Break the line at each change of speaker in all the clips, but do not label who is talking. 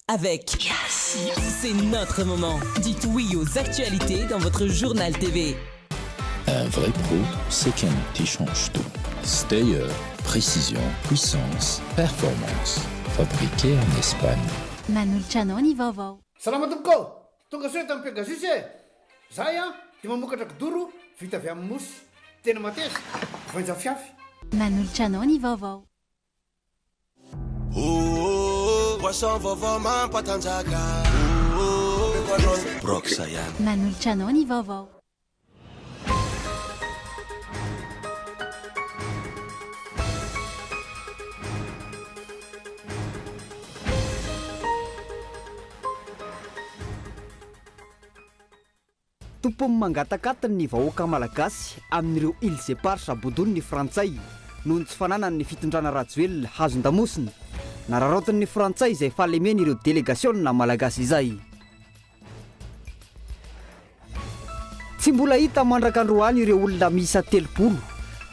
Avec Yes C'est notre moment. Dites oui aux actualités dans votre journal TV.
Un vrai pro, c'est qu'un outil change tout. Steyer, précision, puissance, performance. Fabriqué en Espagne.
Manolotra anao ny vaovao.
Salama tompoko ô! Tonga soa eto amin'ny Pegasus e! Zahay an dia mamokatra kidoro vita avy amin'ny mousse. Tena mateza, voainjafiafy.
Manolotra anao ny vaovao. Manolotra anao ny vaovao.
Tompony mangataka atiny ny vahoaka malagasy amin'ireo îles éparses bodoin'ny frantsay noho ny tsy fananan'ny fitondrana Rajoelina hazon-damosina. Nararaotin'ny frantsay izay fahalemen'ireo delegasiona malagasy izay. Tsy mbola hita mandrak'androany ireo olona miisa 30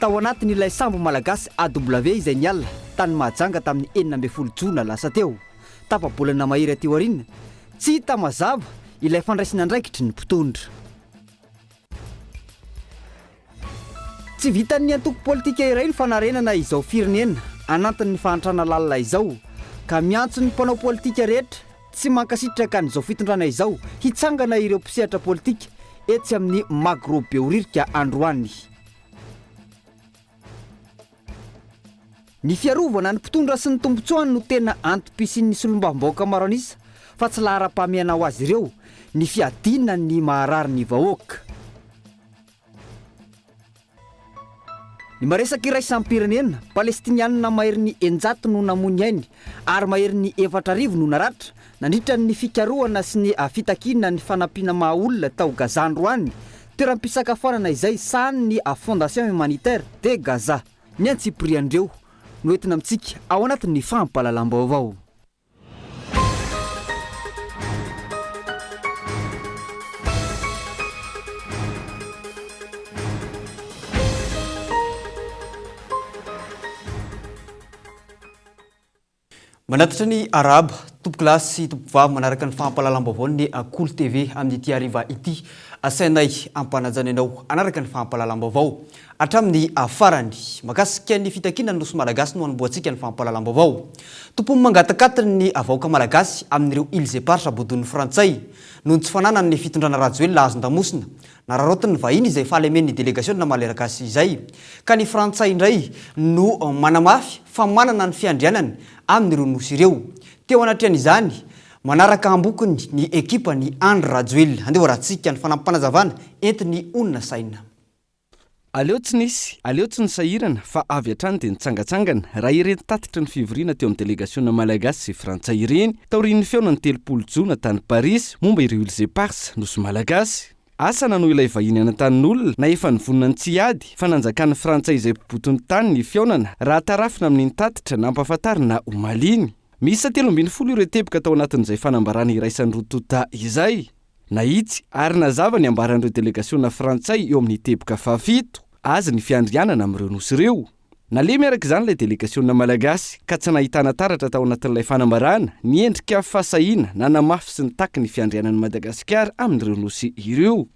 tao anatin'ilay sambo malagasy AW izay niala tany Mahajanga tamin'ny 16 jona lasa teo. Tapa-bolana mahery aty aoriana, tsy hita mazava ilay fandraisana andraikitry ny mpitondra. Tsy vitan'ny antoko politika iray ny fanarenana izao firenena anantin'ny fahantrana lalina izao ka miantso ny mpanao politika rehetra tsy mankasitraka an'izao fitondrana izao hitsangana ireo mpisehatra politika etsy amin'ny Magro Behoririka androany. Ny fiarovana ny mpitondra sy ny tombontsoany no tena antom-pisian'ny solombavambahoaka maro an'isa fa tsy laharam-pahamehana ho azy ireo ny fiadiana ny maharary ny vahoaka. Ny maresaka iraisam-pirenena, Palestinianina maherin'ny 600 no namoy ny ainy ary maherin'ny 4000 no naratra nandritra ny fikarohana sy ny fitakiana ny fanampiana maha-olona tao Gaza androany, toeram-pisakafoanana izay sahanin'ny Fondation Humanitaire de Gaza. Ny antsipirian'ireo no entina amintsika ao anatin'ny fampahalalam-baovao. Manatitra ny arahaba, tompokolahy sy tompokovavy manaraka ny fampahalalam-baovaon'ny Kolo TV amin'ity hariva ity. Asainay ampanajana ianao hanaraka ny fampahalalam-baovao hatramin'ny farany. Mahakasika ny fitakiana ny Nosy Malagasy no hanombohantsika ny fampahalalam-baovao. Tompony mangatakatiny ny vahoaka Malagasy amin'ireo Îles Éparses bodoin'ny Frantsay noho ny tsy fananan'ny fitondrana Rajoelina hazon-damosina Nararaotin'ny vahiny izay fahalemen'ny delegasiona malergasy izay, ka ny frantsay indray no manamafy fa manana ny fiandrianany amin'ireo nosy ireo. Teo anatrehan'izany, manaraka ambokony ny ekipan'i Andry Rajoelina. Andeha hoarahantsika ny fanampim-panazavana entin'i Onina Saina.
Aleo tsy nisy, aleo tsy nisahirana fa avy hatrany dia nitsangantsangana raha ireny tatitry ny fivoriana teo amin'ny delegasiona malagasy sy frantsay ireny taorian'ny fihaonan'ny 30 jona tany Parisy momba ireo Îles Éparses, nosy malagasy. Asa na noho ilay vahiny any an-tanin'olona na efa nivonona ny tsy hiady fa nanjakan'ny frantsay izay mpiboto ny tany ny fihaonana raha tarafina amin'iny tatitra nampahafantarina omaly iny. Miisa 13 ireo teboka tao anatin'izay fanambarana iraisan'ny roa tonta izay. Nahitsy ary nazava ny ambaran'ireo delegasiona frantsay eo amin'ny teboka fahafito, azy ny fiandrianana amin'ireo nosy ireo. Nalemy araka izany ilay delegasiona malagasy ka tsy nahitana taratra tao anatin'ilay fanambarana ny endrika fahasahiana nanamafy sy nitaky ny fiandrianan'i Madagasikara amin'ireo nosy ireo.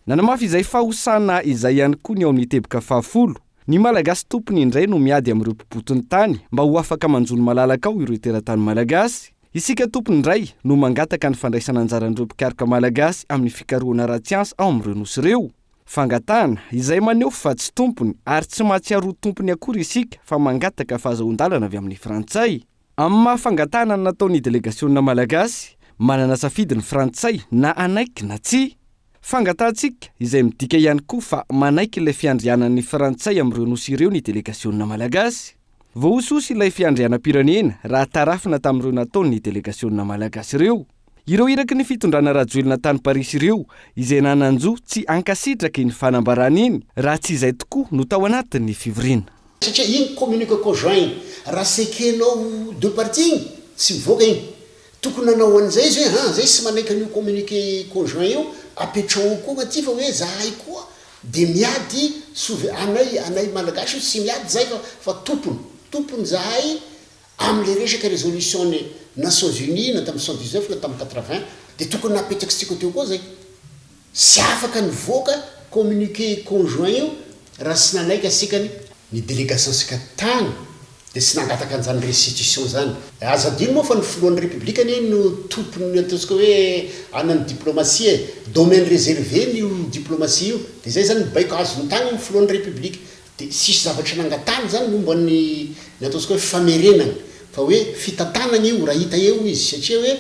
Nanamafy izay fahosana izay ihany koa ny ao amin'ny teboka fahafolo. Ny Malagasy tompony indray no miady amin'ireo mpiboto ny tany mba ho afaka manjono malalaka ao ireo teratany malagasy. Isika tompony indray no mangataka ny fandraisana anjaran'ireo mpikaroka malagasy amin'ny fikarohana ara-tsiansa ao amin'ireo nosy ireo. Fangatahana izay maneho fa tsy tompony ary tsy mahatsiaro ho tompony akory isika fa mangataka fahazahoan-dalana avy amin'ny frantsay. Amin'ny maha fangatahana ny nataon'ny delegasiona malagasy, manana safidy ny frantsay na hanaiky na tsia. Fangatahantsika izay midika ihany koa fa manaiky ilay fiandrianan'ny frantsay amin'ireo nosy ireo ny delegasiona malagasy. Voahosihosy ilay fiandrianam-pirenena raha tarafina tamin'ireo nataon'ny delegasiona malagasy ireo. Ireo iraky ny fitondrana Rajoelina tany Parisy ireo izay nanan-jo tsy hankasitraka iny fanambarana iny raha tsy izay tokoa no tao anatin'ny fivoriana.
Satria iny communiqué conjoint iny raha tsy ekenao deux parties iny tsy mivoaka iny. Tokony nanao an'izay izy hoe han zay tsy manaiky an'io communiqué conjoint io apetraho koa aty fa hoe zahay koa de miady souve anay anay malagasy io tsy miady zahay fa fa tompony tompony zahay. Amin'ilay resaka résolution-n'ny Nations Unies na tamin'ny 79 na tamin'ny 80 dia tokony napetrakintsika teo koa izay. Tsy afaka nivoaka communiqué conjoint io raha tsy nanaiky antsika ny ny délégation-ntsika tany dia tsy nangataka an'izany restitution izany. Aza adino moa fa ny filohan'ny République anie no tompon'ny ataontsika hoe anan'ny diplomatie e! Domaine réservé-ny io diplomatie io. Dia izay izany ny baiko azony tany amin'ny filohan'ny République. Dia tsisy zavatra nangatahana izany momba ny ny ataontsika hoe famerenana fa hoe fitantanana io raha hita eo izy satria hoe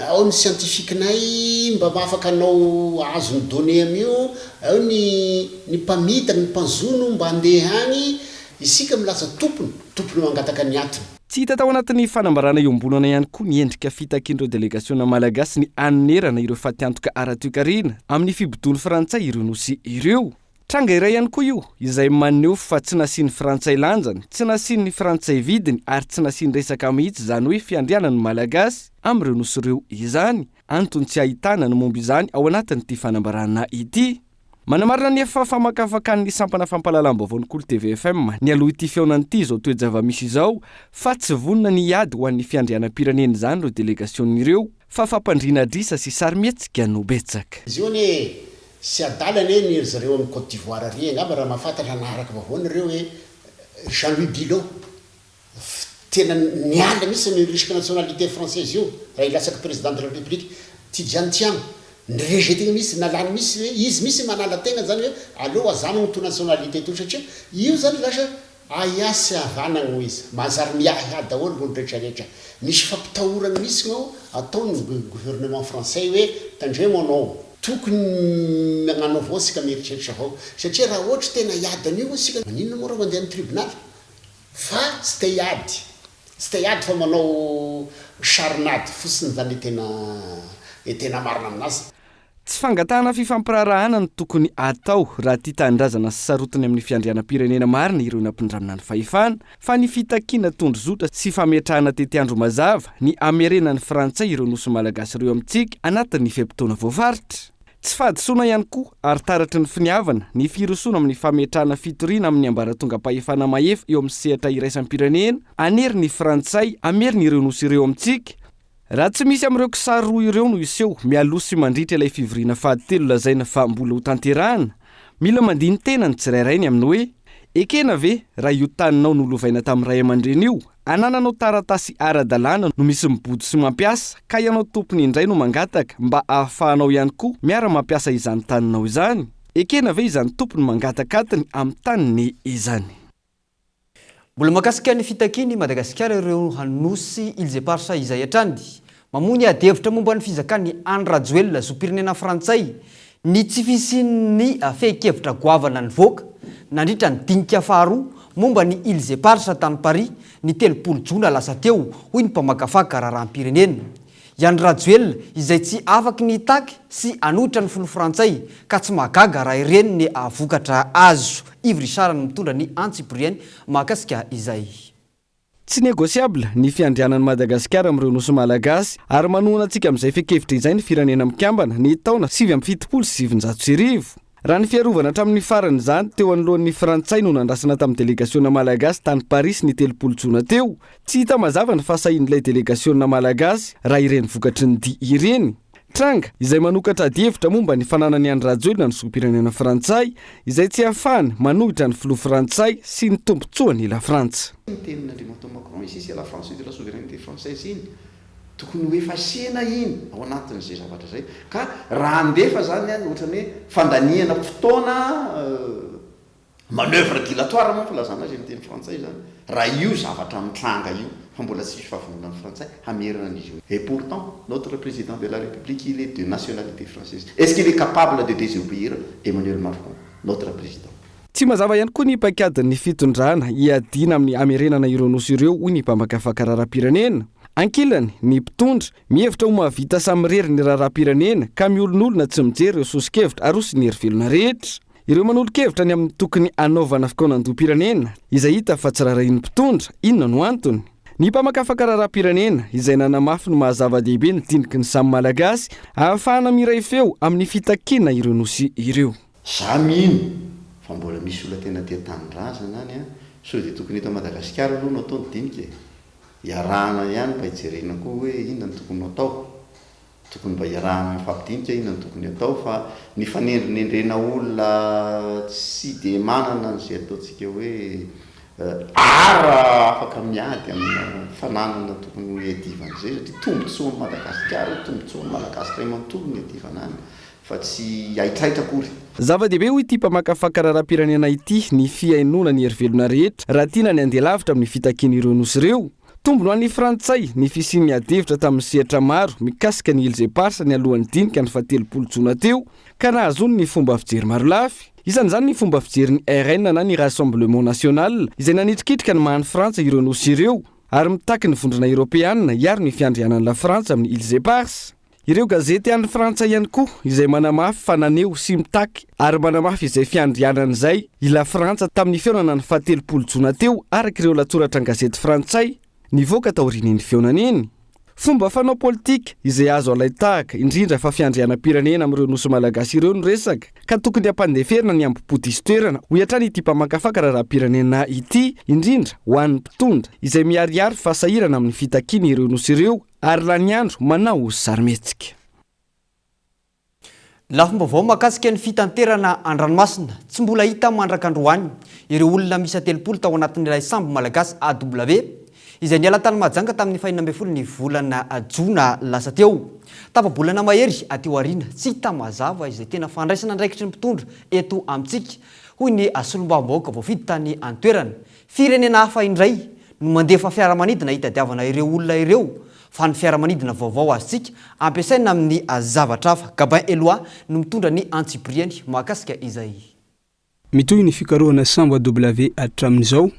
ao ny scientifique-nay mba afaka hanao ahazo ny données amin'io, ao ny ny mpamita, ny mpanjono mba handeha any, isika milaza tompony, tompony mangataka ny atiny.
Tsy hita tao anatin'ny fanambarana iombonana ihany koa ny endrika fitakian'ireo delegasiona malagasy ny hanonerana ireo fatiantoka ara-toekarena amin'ny fibodoan'ny frantsay ireo nosy ireo. Tranga iray ihany koa io izay maneho fa tsy nasian'ny Frantsay lanjany, tsy nasian'ny Frantsay vidiny ary tsy nasiany resaka mihitsy izany hoe fiandrianan'ny Malagasy amin'ireo nosy ireo izany, antony tsy ahitana ny momba izany ao anatin'ity fanambarana ity. Manamarina ny efa famakafakan'ny sampana fampahalalam-baovaon'ny Kolo TV FM nialoha ity fihaonana ity izao toe-java-misy izao fa tsy vonona ny hiady ho an'ny fiandrianam-pirenena izany ireo delegasionina ireo fa fampandriana adrisa sy sarimihetsika no betsaka.
Izy io anie Tsy adala anie ny ry zareo amin'ny Cote d'Ivoire ary angamba raha mahafantatra naharaka vaovao nareo hoe Jean Louis Bilot tena niala mihitsy ny risque nationalité française io raha hilatsaka président de la République Tidjane Thiam ni-rejeter-ny mihitsy nalany mihitsy hoe izy mihitsy manala tegna zany hoe aleo azanogno to nationalité to satria io zany lasa Ahiahy sy havanagna hoy izy. Manjary miahiahy daholo ny olo retraretra. Misy fampitahoragna mihitsy gnao ataon ny gouvernement français hoe tandremo anao. Tokony magnano avao isika mieritreritra avao satria raha ohatry tena hiady an'io isika maninona moa raha mandeha amin'ny tribunal fa tsy te hiady tsy te hiady fa manao sarin'ady fotsiny zany le tena le tena marina aminazy.
Tsy fangatahana fifampiraharahana no tokony atao raha tia tanindrazana sy sarotiny amin'ny fiandrianam-pirenena marina ireo nampindramina ny fahefana, fa ny fitakiana tondrozotra sy fametrahana tetiandro mazava ny hamerenan'ny Frantsay ireo nosy malagasy ireo amintsika anatin'ny fe-potoana voafaritra. Tsy fahadisoana ihany koa ary taratry ny finiavana ny firosoana amin'ny fametrahana fitoriana amin'ny ambaratongam-pahefana mahefa eo amin'ny sehatra iraisam-pirenena hanery ny Frantsay hamerina ireo nosy ireo amintsika Raha tsy misy amin'ireo kisary roa ireo no hiseho mialoha sy mandritra ilay fivoriana fahatelo lazaina fa mbola hotanterahana, mila mandini-tena ny tsirairay ny amin'ny hoe, ekena ve raha io taninao nolovaina tamin'ny ray aman-dreny io, anananao taratasy ara-dalàna no misy mibodo sy mampiasa ka ianao tompony indray no mangataka mba ahafahanao ihany koa miara-mampiasa izany taninao izany? Ekena ve izany tompony mangataka atiny amin'ny taniny izany?
Mbola mahakasika ny fitakian'i Madagasikara ireo Nosy Îles Éparses izay hatrany. Mamoha ny adihevitra momba ny fizakan'i Andry Rajoelina zom-pirenena frantsay ny tsy fisian'ny fehin-kevitra goavana nivoaka nandritra ny dinika faharoa momba ny Îles Éparses tany Paris ny 30 jona lasa teo, hoy ny mpamakafaka raharaham-pirenena. I Andry Rajoelina izay tsy afaky ny hitaky sy hanohitra ny filoha frantsay ka tsy mahagaga raha ireny ny vokatra azo. Yves Richard no mitondra ny antsipiriany mahakasika izay.
Tsy négociable ny fiandrianan'i Madagasikara amin'ireo nosy malagasy ary manohana antsika amin'izay fehin-kevitra izay ny Firenena Mikambana ny taona 1979. Raha ny fiarovana hatramin'ny farany izany teo anoloan'ny Frantsay no nandrasana tamin'ny delegasiona malagasy tany Parisy ny 30 jona teo, tsy hita mazava ny fahasahian'ilay delegasiona malagasy raha ireny vokatry ny dia ireny. Tranga izay manokatra adihevitra momba ny fananan'i Andry Rajoelina ny zom-pirenena frantsay izay tsy ahafahany manohitra ny filoha frantsay sy ny tombontsoan'i Lafrantsa.
Ny tenin'Andriamatoa Macron, ici c'est la France de la souveraineté française iny. Tokony ho effacer-na iny ao anatin'izay zavatra izay. Ka raha handefa izany an, ohatran'ny hoe fandaniana fotoana, manoeuvre dilatoire moa ny filazana azy amin'ny teny frantsay izany, raha io zavatra mitranga io, fa mbola tsy misy fahavononan'ny frantsay hamerina an'izy io. Et pourtant, notre président de la République, il est de nationalité française. Est-ce qu'il est capable de désobéir Emmanuel Macron, notre président?
Tsy mazava ihany koa ny paikadin'ny fitondrana hiadiana amin'ny hamerenana ireo nosy ireo, hoy ny mpamakafaka raharaham-pirenena. Ankilany, ny mpitondra, mihevitra ho mahavita samirery ny raharaham-pirenena ka miolonolona tsy mijery ireo soso-kevitra aroson'ny hery velona rehetra. Ireo manolo-kevitra ny amin'ny tokony hanaovana fikaonandoham-pirenena, izay hita fa tsy raharahian'ny mpitondra, inona no antony? Ny mpamakafaka raharaham-pirenena, izay nanamafy ny maha zava-dehibe ny diniky ny samy Malagasy, ahafahana miray feo amin'ny fitakiana ireo nosy ireo.
Za mino fa mbola misy olona tena tia tanindrazana any an! Sao dia tokony eto Madagasikara aloha no atao ny dinika e! Iarahana ihany mba hijerena koa hoe inona no tokony ho atao. Tokony mba iarahana mifampidinika inona no tokony atao fa ny fanendrinendrena olona tsy dia manana an'izay ataontsika hoe art afaka miady amina fananana tokony ho iadivana izay satria tombotsoan'i Madagasikara io, tombotsoan'ny Malagasy iray manontolo ny iadivana any fa tsy haitraitra akory.
Zava-dehibe hoy ity mpamakafaka raharaham-pirenena ity ny fihainoana ny herivelona rehetra raha tiana ny handeha lavitra amin'ny fitakiana ireo nosy ireo. Tombony ho an'ny Frantsay ny fisian'ny adihevitra tamin'ny sehatra maro mikasika ny Îles Éparses nialohan'ny dinika ny fahatelopolo jona teo ka nahazoany ny fomba fijery marolafy. Isan'izany ny fomba fijerin'ny RN na ny Rassemblement National izay nanitrikitrika ny maha an'i Frantsa ireo nosy ireo ary mitaky ny Vondrona Eoropeana hiaro ny fiandrianan'i Lafrantsa amin'ny Îles Éparses. Ireo gazety any Frantsa ihany koa izay manamafy fa naneho sy mitaky ary manamafy izay fiandrianana izay i Lafrantsa tamin'ny fihaonana ny fahatelopolo jona teo araka ireo lahatsoratra an-gazety frantsay nivoaka taorian'iny fihaonana iny. Fomba fanao politika izay azo alain-tahaka, indrindra fa fiandrianam-pirenena amin'ireo nosy malagasy ireo no resaka ka tokony hampandeferina ny hambom-po diso toerana, hoy hatrany ity mpamakafaka raharaham-pirenena ity, indrindra ho an'ny mpitondra izay miharihary fa sahirana amin'ny fitakiana ireo nosy ireo Ary lany andro manao sarimihetsika.
Lafim-baovao mahakasika ny fitanterana an-dranomasina, tsy mbola hita mandrak'androany ireo olona miisa 30 tao anatin'ilay sambo malagasy AW izay niala tany Mahajanga tamin'ny faha 16 ny volana jona lasa teo. Tapa-bolana mahery aty aoriana, tsy hita mazava izay tena fandraisana andraikitry ny mpitondra eto amintsika, hoy ny solombavambahoaka voafidy tany an-toerana. Firenena hafa indray no mandefa fiaramanidina hitadiavana ireo olona ireo fa ny fiaramanidina vaovao azontsika ampiasaina amin'ny zavatra hafa. Gabin Eloi no mitondra ny antsipiriany mahakasika izay.
Mitohy ny fikarohana sambo AW hatramin'izao,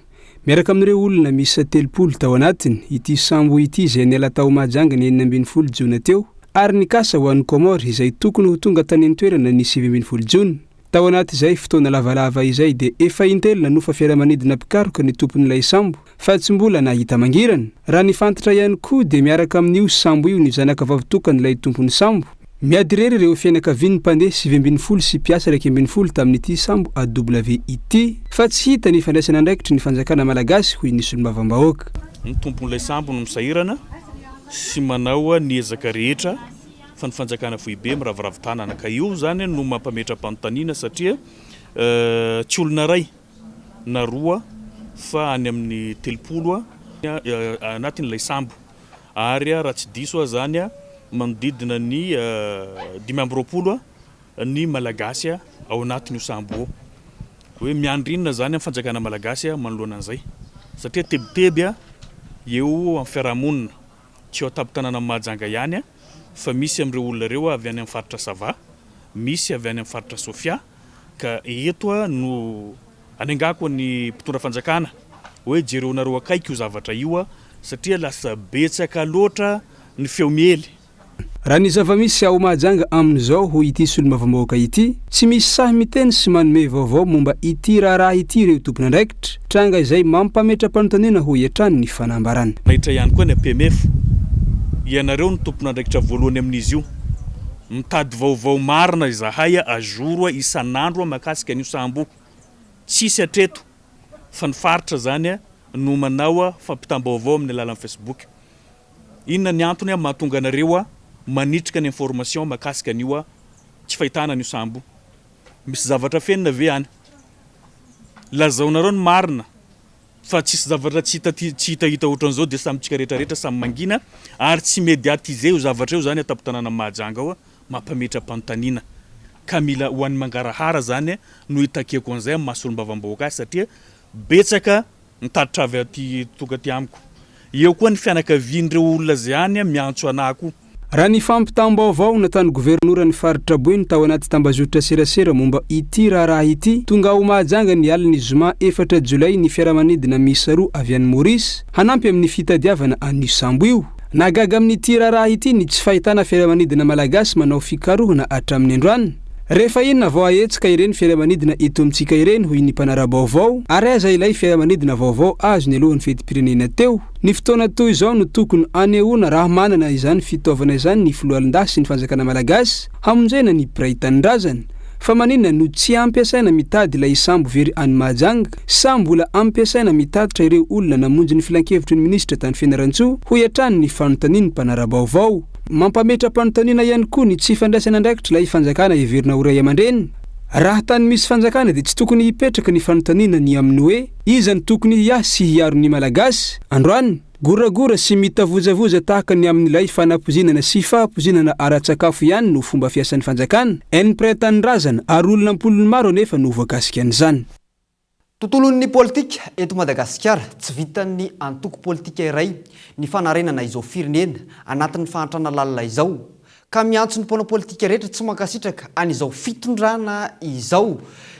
miaraka amin'ireo olona miisa 30 tao anatiny, ity sambo ity izay niala tao Mahajanga ny 16 jona teo ary nikasa ho any Comores izay tokony ho tonga tany an-toerana ny 19 jona. Tao anatin'izay fotoana lavalava izay dia efa intelo nanofa fiaramanidina mpikaroka ny tompon'ilay sambo fa tsy mbola nahita mangirana. Raha ny fantatra ihany koa dia miaraka amin'io sambo io ny zanaka vavitokan'ilay tompon'ny sambo. Miady irery ireo fianakavian'ny mpandeha 19 sy mpiasa 11 tamin'ity sambo AW ity fa tsy hita ny fandraisana andraikitry ny fanjakana malagasy hoy ny solombavambahoaka.
Ny tompon'ilay sambo no misahirana sy manao ny ezaka rehetra fa ny fanjakana foibe miraviravy tanana ka io izany no mampametra-panontaniana satria tsy olona iray na roa fa any amin'ny 30 anatin'ilay sambo ary raha tsy diso aho izany manodidina ny 25 ny Malagasy ao anatin'io sambo io. Hoe miandry inona izany amin'ny fanjakana Malagasy manoloana an'izay satria tebiteby eo amin'ny fiarahamonina. Tsy ao an-tampon-tanànan'i Mahajanga ihany fa misy amin'ireo olona ireo avy any amin'ny faritra Sava, misy avy any amin'ny faritra Sofia, ka eto no anengako ny mpitondra fanjakana hoe jereonareo akaiky io zavatra io satria lasa betsaka loatra ny feo miely.
Raha ny zava-misy ao Mahajanga amin'izao, hoy ity solombavambahoaka ity, tsy misy sahy miteny sy manome vaovao momba ity raharaha ity ireo tompon'andraikitra, tranga izay mampametra-panontaniana hoy hatrany ny fanambarana.
Naiditra ihany koa ny APMF. Ianareo no tompon'andraikitra voalohany amin'izy io. Mitady vaovao marina izahay à jour isan'andro mahakasika an'io sambo io. Tsisy hatreto fa ny faritra izany no manao fampitam-baovao amin'ny alalan'ny Facebook. Inona ny antony mahatonga anareo manitrika ny information mahakasika an'io tsy fahitana an'io sambo io? Misy zavatra afenina ve any? Lazaonareo ny marina fa tsisy zavatra tsy hita tsy hitahita ohatran'izao dia samy tsika rehetra rehetra samy mangina ary tsy mediatiser io zavatra io zany an-tampon-tanànan'i Mahajanga ao mampametra-panontaniana ka mila ho an'ny mangarahara zany no itakiako an'izay amin'ny maha solombavambahoaka ahy satria betsaka Ny tatitra avy aty tonga aty amiko. Eo koa ny fianakavian'ireo olona izay any miantso anah koa.
Raha ny fampitam-baovao nataon'ny governoran'ny faritra Boeny tao anaty tambazotra serasera momba ity raharaha ity, tonga ao Mahajanga ny alin'ny zoma efatra jolay ny fiaramanidina miisa roa avy any Maurice hanampy amin'ny fitadiavana an'io sambo io. Nahagaga amin'ity raharaha ity ny tsy fahitana fiaramanidina malagasy manao fikarohana hatramin'ny androany. Rehefa inona vao hahetsika ireny fiaramanidina eto amintsika ireny hoy ny mpanara-baovao ary aiza ilay fiaramanidina vaovao azo nialohan'ny fetim-pirenena teo? Ny fotoana toy izao no tokony hanehoana raha manana izany fitaovana izany ny foloalindahy sy ny fanjakana malagasy hamonjena ny mpiray tanindrazana. Fa maninona no tsy ampiasaina mitady ilay sambo very any Mahajanga sa mbola ampiasaina mitatitra ireo olona namonjy ny filankevitry ny minisitra tany Fianarantsoa, hoy hatrany ny fanontanian'ny mpanara-baovao. Mampametra-panontaniana ihany koa ny tsy fandraisana andraikitr'ilay fanjakana heverina ho ray aman-dreny. Raha tany misy fanjakana dia tsy tokony hipetraka ny fanontaniana ny amin'ny hoe iza no tokony hiahy sy hiaro ny Malagasy? Androany, goragora sy mitavozavoza tahaka ny amin'ilay fanapoizinana sy fahapoizinana ara-tsakafo ihany no fomba fiasan'ny fanjakana, ny mpiray tanindrazana ary olona am-polony maro anefa no voakasika an'izany.
Tontolon'ny politika eto Madagasikara, tsy vitan'ny antoko politika iray ny fanarenana izao firenena anatin'ny fahantrana lalina izao, ka miantso ny mpanao politika rehetra tsy mankasitraka an'izao fitondrana izao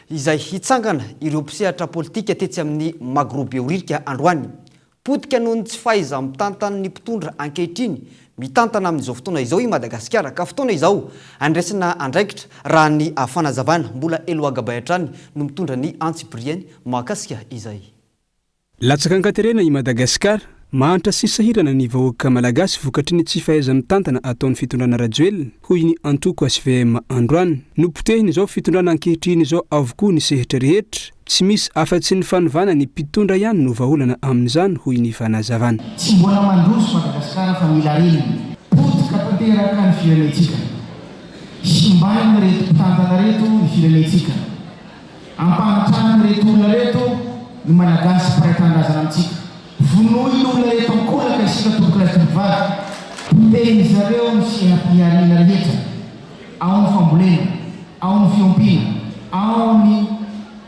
izay hitsangana ireo mpisehatra politika tetsy amin'ny Magro Behoririka androany. Potika noho ny tsy fahaiza-mitantan'ny mpitondra ankehitriny mitantana amin'izao fotoana izao i Madagasikara ka fotoana izao andraisana andraikitra raha ny fanazavana. Mbola Eloi Gabay hatrany no mitondra ny antsipiriany mahakasika izay.
Latsaka an-katerena i Madagasikara. Mahantra sy sahirana ny vahoaka malagasy vokatry ny tsy fahaiza-mitantana ataon'ny fitondrana Rajoelina, hoy ny antoko hvm androany. Nopotehin'izao fitondrana ankehitriny izao avokoa ny sehatra rehetra. Tsy misy afa-tsy ny fanovana ny mpitondra ihany no vahaolana amin'izany, hoy ny fanazavana.
Tsy mbola mandroso Madagasikara fa mila arenina. Potika tanteraka ny firenentsika. Simbain'ireto mpitantana ireto ny firenentsika. Ampahantranin'ireto olona ireto ny Malagasy mpiray tanindrazana amintsika. Vonoin'olona ireto ankolaka isika tompokolahy sy tompokovavy. Potehin'izareo ny seha-pihariana rehetra. Ao ny fambolena, ao ny fiompiana, ao ny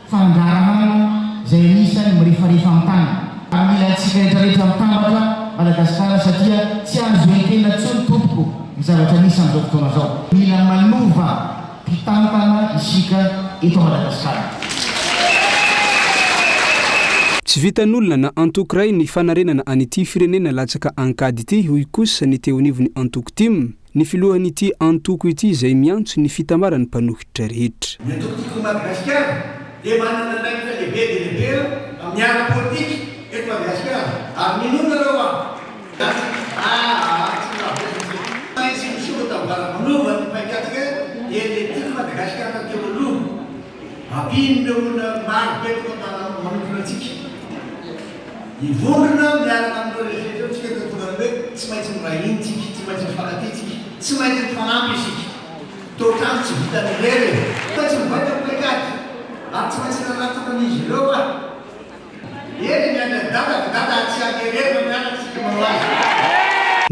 fandraharahana izay anisan'ny mirefarefa amin'ny tany. Ary mila antsika rehetrarehetra mitambatra Madagasikara satria tsy azo ekena intsony tompoko ny zavatra misy amin'izao fotoana izao. Mila manova mpitantana isika eto Madagasikara.
Tsy vitan'olona na antoko iray ny fanarenana an'ity firenena latsaka an-kady ity, hoy kosa ny teo anivon'ny antoko tim. Ny filohan'ity antoko ity izay miantso ny fitambaran'ny mpanohitra rehetra.
Ny antoko Tiako i Madagasikara dia manana andraikitra lehibe dia lehibe amin'ny ara-politika eto Madagasikara ary minoa nareo aho aa tsy mahavita isika. Tsy maintsy misokatra manova ny paikadika dia ilay Tiako i Madagasikara teo aloha. Ampian'ireo olona maro be tonga manotrona antsika. Hivondrona miaraka amin'ireo rehetra ireo tsika ka tonga ny hoe tsy maintsy miray hina tsika, tsy maintsy mifankatia tsika, tsy maintsy mifanampy isika. Toa-trano tsy vitan'ny irery e! Tsy maintsy mivaika ny paikady ary tsy maintsy nanatona an'izy ireo aho. Eny e, miandry an'i Dada fa Dada tsy hanery fa mianatra isika manao azy.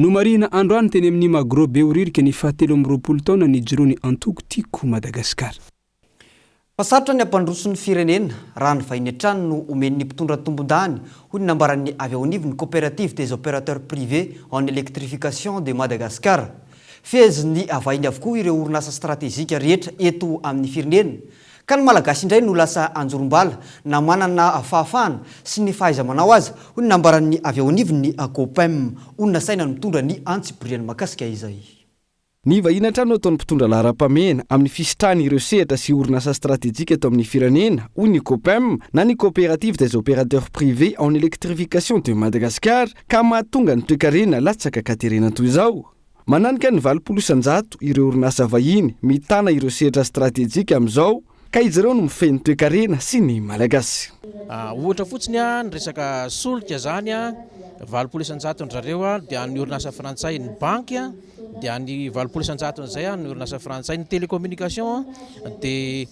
Nomarihina androany teny amin'ny Magro Behoririka ny fahatelo amby 20 taona nijoroan'ny antoko Tiako Madagasikara.
Fa sarotra ny hampandroso ny firenena raha ny vahiny hatrany no omen'ny mpitondra tombondahiny, hoy ny nambaran'ny avy ao anivon'ny Coopérative des opérateurs privés en électrification de Madagascar. Fehezin'ny vahiny avokoa ireo orinasa stratejika rehetra eto amin'ny firenena, ka ny Malagasy indray no lasa anjorom-bala na manana fahafahana sy ny fahaiza-manao aza, hoy ny nambaran'ny avy ao anivon'ny Copem. Olona saina no mitondra ny antsipiriany mahakasika izay.
Ny vahiny hatrany no ataon'ny mpitondra laharam-pahamehana amin'ny fisitrahany ireo sehatra sy orinasa stratejika eto amin'ny firenena, hoy ny Copem na ny Coopérative des Opérateurs Privés en Électrification de Madagascar, ka mahatonga ny toekarena latsaka an-katerena toy izao. Mananika ny 80% ireo orinasa vahiny mitana ireo sehatra stratejika amin'izao, ka izy ireo no mifehy ny toekarena sy ny Malagasy.
Ohatra fotsiny ny resaka solika izany, 80 isan-jaton-dry zareo dia an'ny orinasa frantsay, ny banky dia an'ny 80 isan-jaton'izay an'ny orinasa frantsay, ny télécommunication dia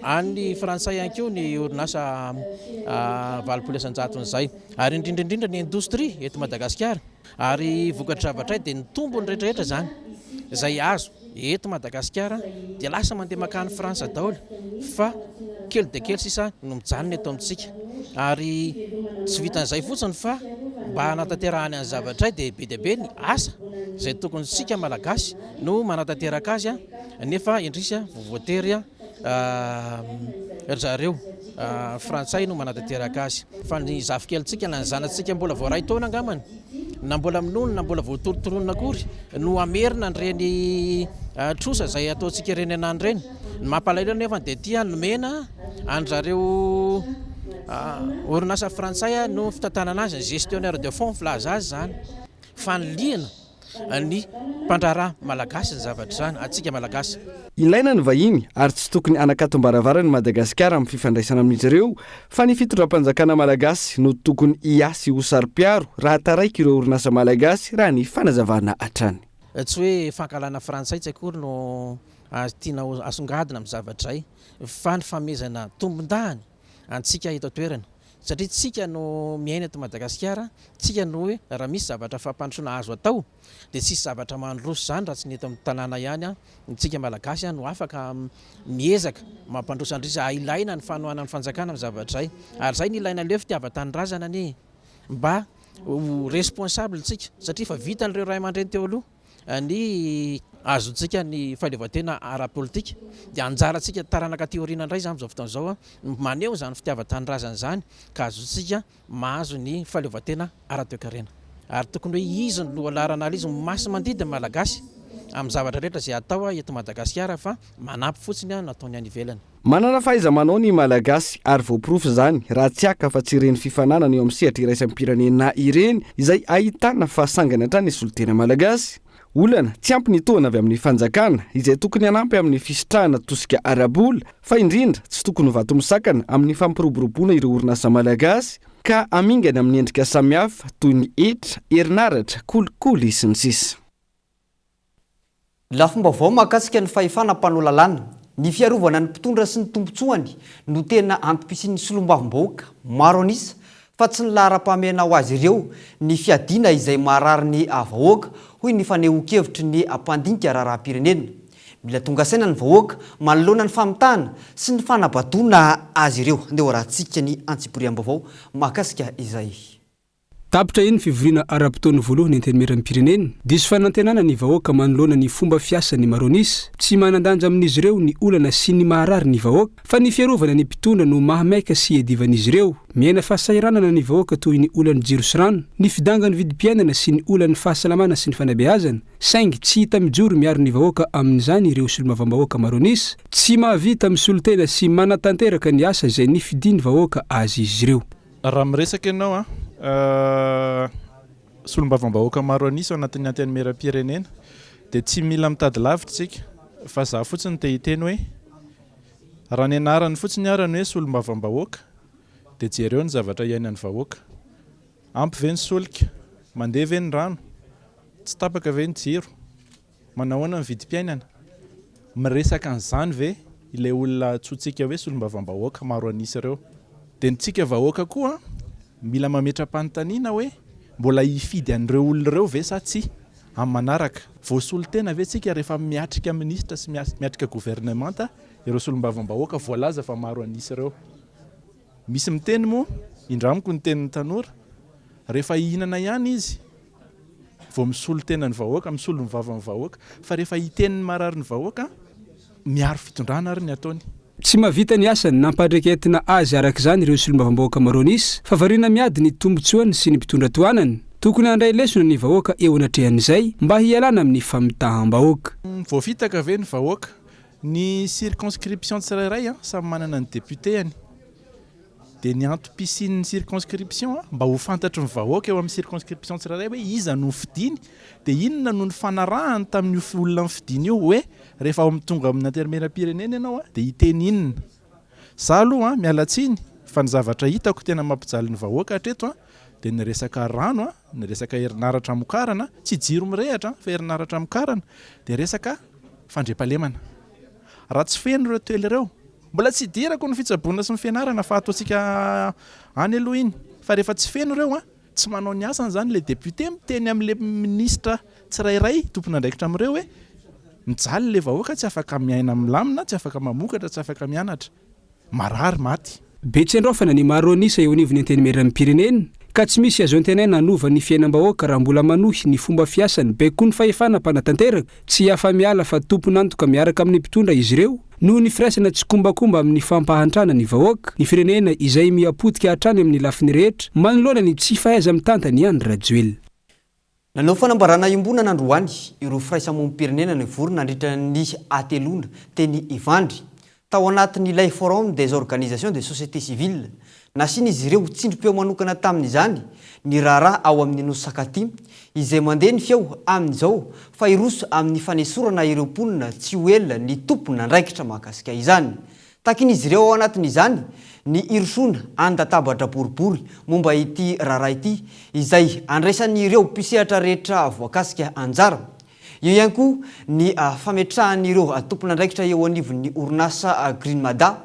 an'ny frantsay ihany koa ny orinasa 80 isan-jaton'izay, ary indrindra indrindra ny indostria eto Madagasikara. Ary vokatry zavatray dia ny tombony rehetra rehetra izany izay azo eto Madagasikara dia lasa mandeha makany France daholo fa kely dia kely sisa no mijanona eto amintsika. Ary tsy vitan'izay fotsiny fa mba hanatanterahany an'ny zavatray dia be dia be ny asa izay tokony isika Malagasy no manatanteraka azy nefa indrisy voatery ry zareo frantsay no manatanteraka azy. Fa ny zafikelintsika na ny zanatsika mbola vao iray taona angambany na mbola minono na mbola voatorontoronina akory no hamerina an'ireny trosa izay ataontsika ireny anany ireny. Ny mampalahelo anefa dia ity nomena an-dry zareo orinasa frantsay no fitantanana azy, ny gestionnaire de fonds filaza azy izany. Fanilihana. ny mpandraharaha malagasy ny zavatra izany, antsika malagasy.
Ilaina ny vahiny ary tsy tokony hanakatom-baravarana i Madagasikara amin'ny fifandraisana amin'izy ireo fa ny fitondram-panjakana malagasy no tokony hiasy ho saro-piaro raha taraiky ireo orinasa malagasy raha ny fanazavana hatrany.
Tsy hoe fankahalana frantsay tsy akory no tiana asongadina amin'ny zavatra izay fa ny fanomezana tombondahiny antsika eto an-toerana satria tsika no miaina eto Madagasikara, tsika no hoe raha misy zavatra fampandrosoana azo atao dia tsisy zavatra mandroso izany raha tsy ny eto amin'ny tanàna ihany, tsika Malagasy no afaka miezaka mampandroso an-dry za, ilaina ny fanohanan'ny fanjakana amin'ny zavatra izay ary izay no ilaina aleo fitiavan-tanindrazana anie mba ho responsable tsika satria efa vitan'ireo ray aman-dreny teo aloha. ny azontsika ny fahaleovantena ara-politika dia anjarantsika taranaka aty aoriana indray izany amin'izao fotoana izao ny maneho izany fitiavan-tanindrazana izany ka azontsika mahazo ny fahaleovantena ara-toekarena ary tokony hoe izy no lohalaharana ary izy no masi-mandidy ny Malagasy amin'ny zavatra rehetra izay atao eto Madagasikara fa manampy fotsiny no ataony any ivelany.
Manana fahaiza-manao ny Malagasy ary voaporofo izany raha tsy haka afa-tsy ireny fifananana eo amin'ny sehatra iraisam-pirenena ireny izay ahitana fa sangany hatrany ny solontena malagasy. Olana, tsy ampy ny tohana avy amin'ny fanjakana izay tokony hanampy amin'ny fisitrahana tosika ara-bola fa indrindra tsy tokony ho vato misakana amin'ny fampiroboroboana ireo orinasa malagasy ka hamingana amin'ny endrika samihafa toy ny hetra, herinaratra, kolikoly, sy ny sisa.
Lafim-baovao mahakasika ny fahefana mpanao lalàna, ny fiarovana ny mpitondra sy ny tombontsoany no tena antom-pisian'ny solombavambahoaka maro an'isa fa tsy ny laharam-pahamehana ho azy ireo ny fiadiana izay maharary ny vahoaka, hoy ny fanehoan-kevitry ny mpandinika raharaham-pirenena. Mila tonga saina ny vahoaka manoloana ny famitahana sy ny fanabadoana azy ireo. Andeha hoarahantsika ny antsipiriam-baovao mahakasika izay.
Tapitra iny fivoriana ara-potoana voalohany Antenimierampirenena. Diso fanantenana ny vahoaka manoloana ny fomba fiasan'ny Maronis. Tsy manan-danja amin'izy ireo ny olana sy ny maharary ny vahoaka, fa ny fiarovana ny mpitondra no mahamaika sy iadivan'izy ireo. Miaina fahasahiranana ny vahoaka toy ny olan'ny jiro sy rano, ny fidangan'ny vidim-piainana sy ny olan'ny fahasalamana sy ny fanabeazana, saingy tsy hita mijoro miaro ny vahoaka amin'izany ireo solombavambahoaka Maronis. Tsy mahavita misolo tena sy manatanteraka ny asa izay nifidian'ny vahoaka azy izy ireo.
Raha miresaka ianao an, solombavambahoaka maro an'isa ao anatin'ny Antenimierampirenena dia tsy mila mitady lavitra isika fa za fotsiny te hiteny hoe raha ny anarany fotsiny ara ny hoe solombavambahoaka dia jereo ny zavatra iainan'ny vahoaka. Ampy ve ny solika? Mandeha ve ny rano? Tsy tapaka ve ny jiro? Manahoana ny vidim-piainana? Miresaka an'izany ve ilay olona antsointsika hoe solombavambahoaka maro an'isa ireo? Dia ny tsika vahoaka koa mila mametra-panontaniana hoe mbola hifidy an'ireo olona ireo ve sa tsia amin'ny manaraka? Voasolo tena ve tsika rehefa miatrika minisitra sy miatrika governemanta ireo solombavambahoaka voalaza fa maro an'isa ireo? Misy miteny moa, indramiko ny tenin'ny tanora, rehefa hihinana ihany izy vao misolo tena ny vahoaka, misolo ny vavan'ny vahoaka, fa rehefa hiteny ny marary ny vahoaka, miaro fitondrana ary ny ataony.
Tsy mahavita ny asany nampandreketina azy araka izany ireo solombavambahoaka Maronis fa variana miady ny tombontsoany sy ny mpitondra tohanany. Tokony handray lesona ny vahoaka eo anatrehan'izay mba hialana amin'ny famitaham-bahoaka.
Voafitaka ve ny vahoaka? Ny circonscription tsirairay samy manana ny député-ny. Dia ny antom-pisian'ny circonscription mba ho fantatry ny vahoaka eo amin'ny circonscription tsirairay hoe iza no nofidiny, dia inona no nifanarahany tamin'io olona nofidiny io hoe rehefa ao tonga amin'ny antenimierampirenena ianao dia hiteny inona. Za aloha miala tsiny fa ny zavatra hitako tena mampijaly ny vahoaka hatreto dia ny resaka rano, ny resaka herinaratra amokarana, tsy jiro mirehitra fa herinaratra amokarana, dia resaka fandriampahalemana. Raha tsy feno ireo telo ireo, mbola tsy idirako ny fitsaboana sy ny fianarana fa ataontsika any aloha iny, fa rehefa tsy feno ireo an, tsy manao ny asany izany ilay député miteny amin'ilay minisitra tsirairay tompon'andraikitra amin'ireo hoe mijaly ilay vahoaka tsy afaka miaina milamina, tsy afaka mamokatra, tsy afaka mianatra. Marary, maty.
Be tsy andraofana ny maro an'isa eo anivon'ny Antenimierampirenena, ka tsy misy azo antenaina hanova ny fiainam-bahoaka raha mbola manohy ny fomba fiasany be koa ny fahefana mpanatanteraka, tsy afa-miala fa tompon'antoka miaraka amin'ny mpitondra izy ireo noho ny firaisana tsikombakomba amin'ny fampahantrana ny vahoaka, ny firenena izay miha-potika hatrany amin'ny lafiny rehetra manoloana ny tsy fahaiza-mitantan'i Andry Rajoelina.
Nanao fanambarana iombonana androany ireo firaisamonim-pirenena nivory nandritra ny hateloana teny Ivandry, tao anatin'ilay Forum des organisations de société civile. Nasian'izy ireo tsindrim-peo manokana tamin'izany ny raharaha ao amin'ny Nosy Sakatia izay mandeha ny feo amin'izao fa hiroso amin'ny fanesorana ireo mponina tsy ho ela ny tompon'andraikitra mahakasika izany. Takin'izy ireo ao anatin'izany ny hirosoana an-databatra boribory momba ity raharaha ity izay andraisan'ireo mpisehatra rehetra voakasika anjara. Eo ihany koa ny fametrahan'ireo tompon'andraikitra eo anivon'ny orinasa Green Mada,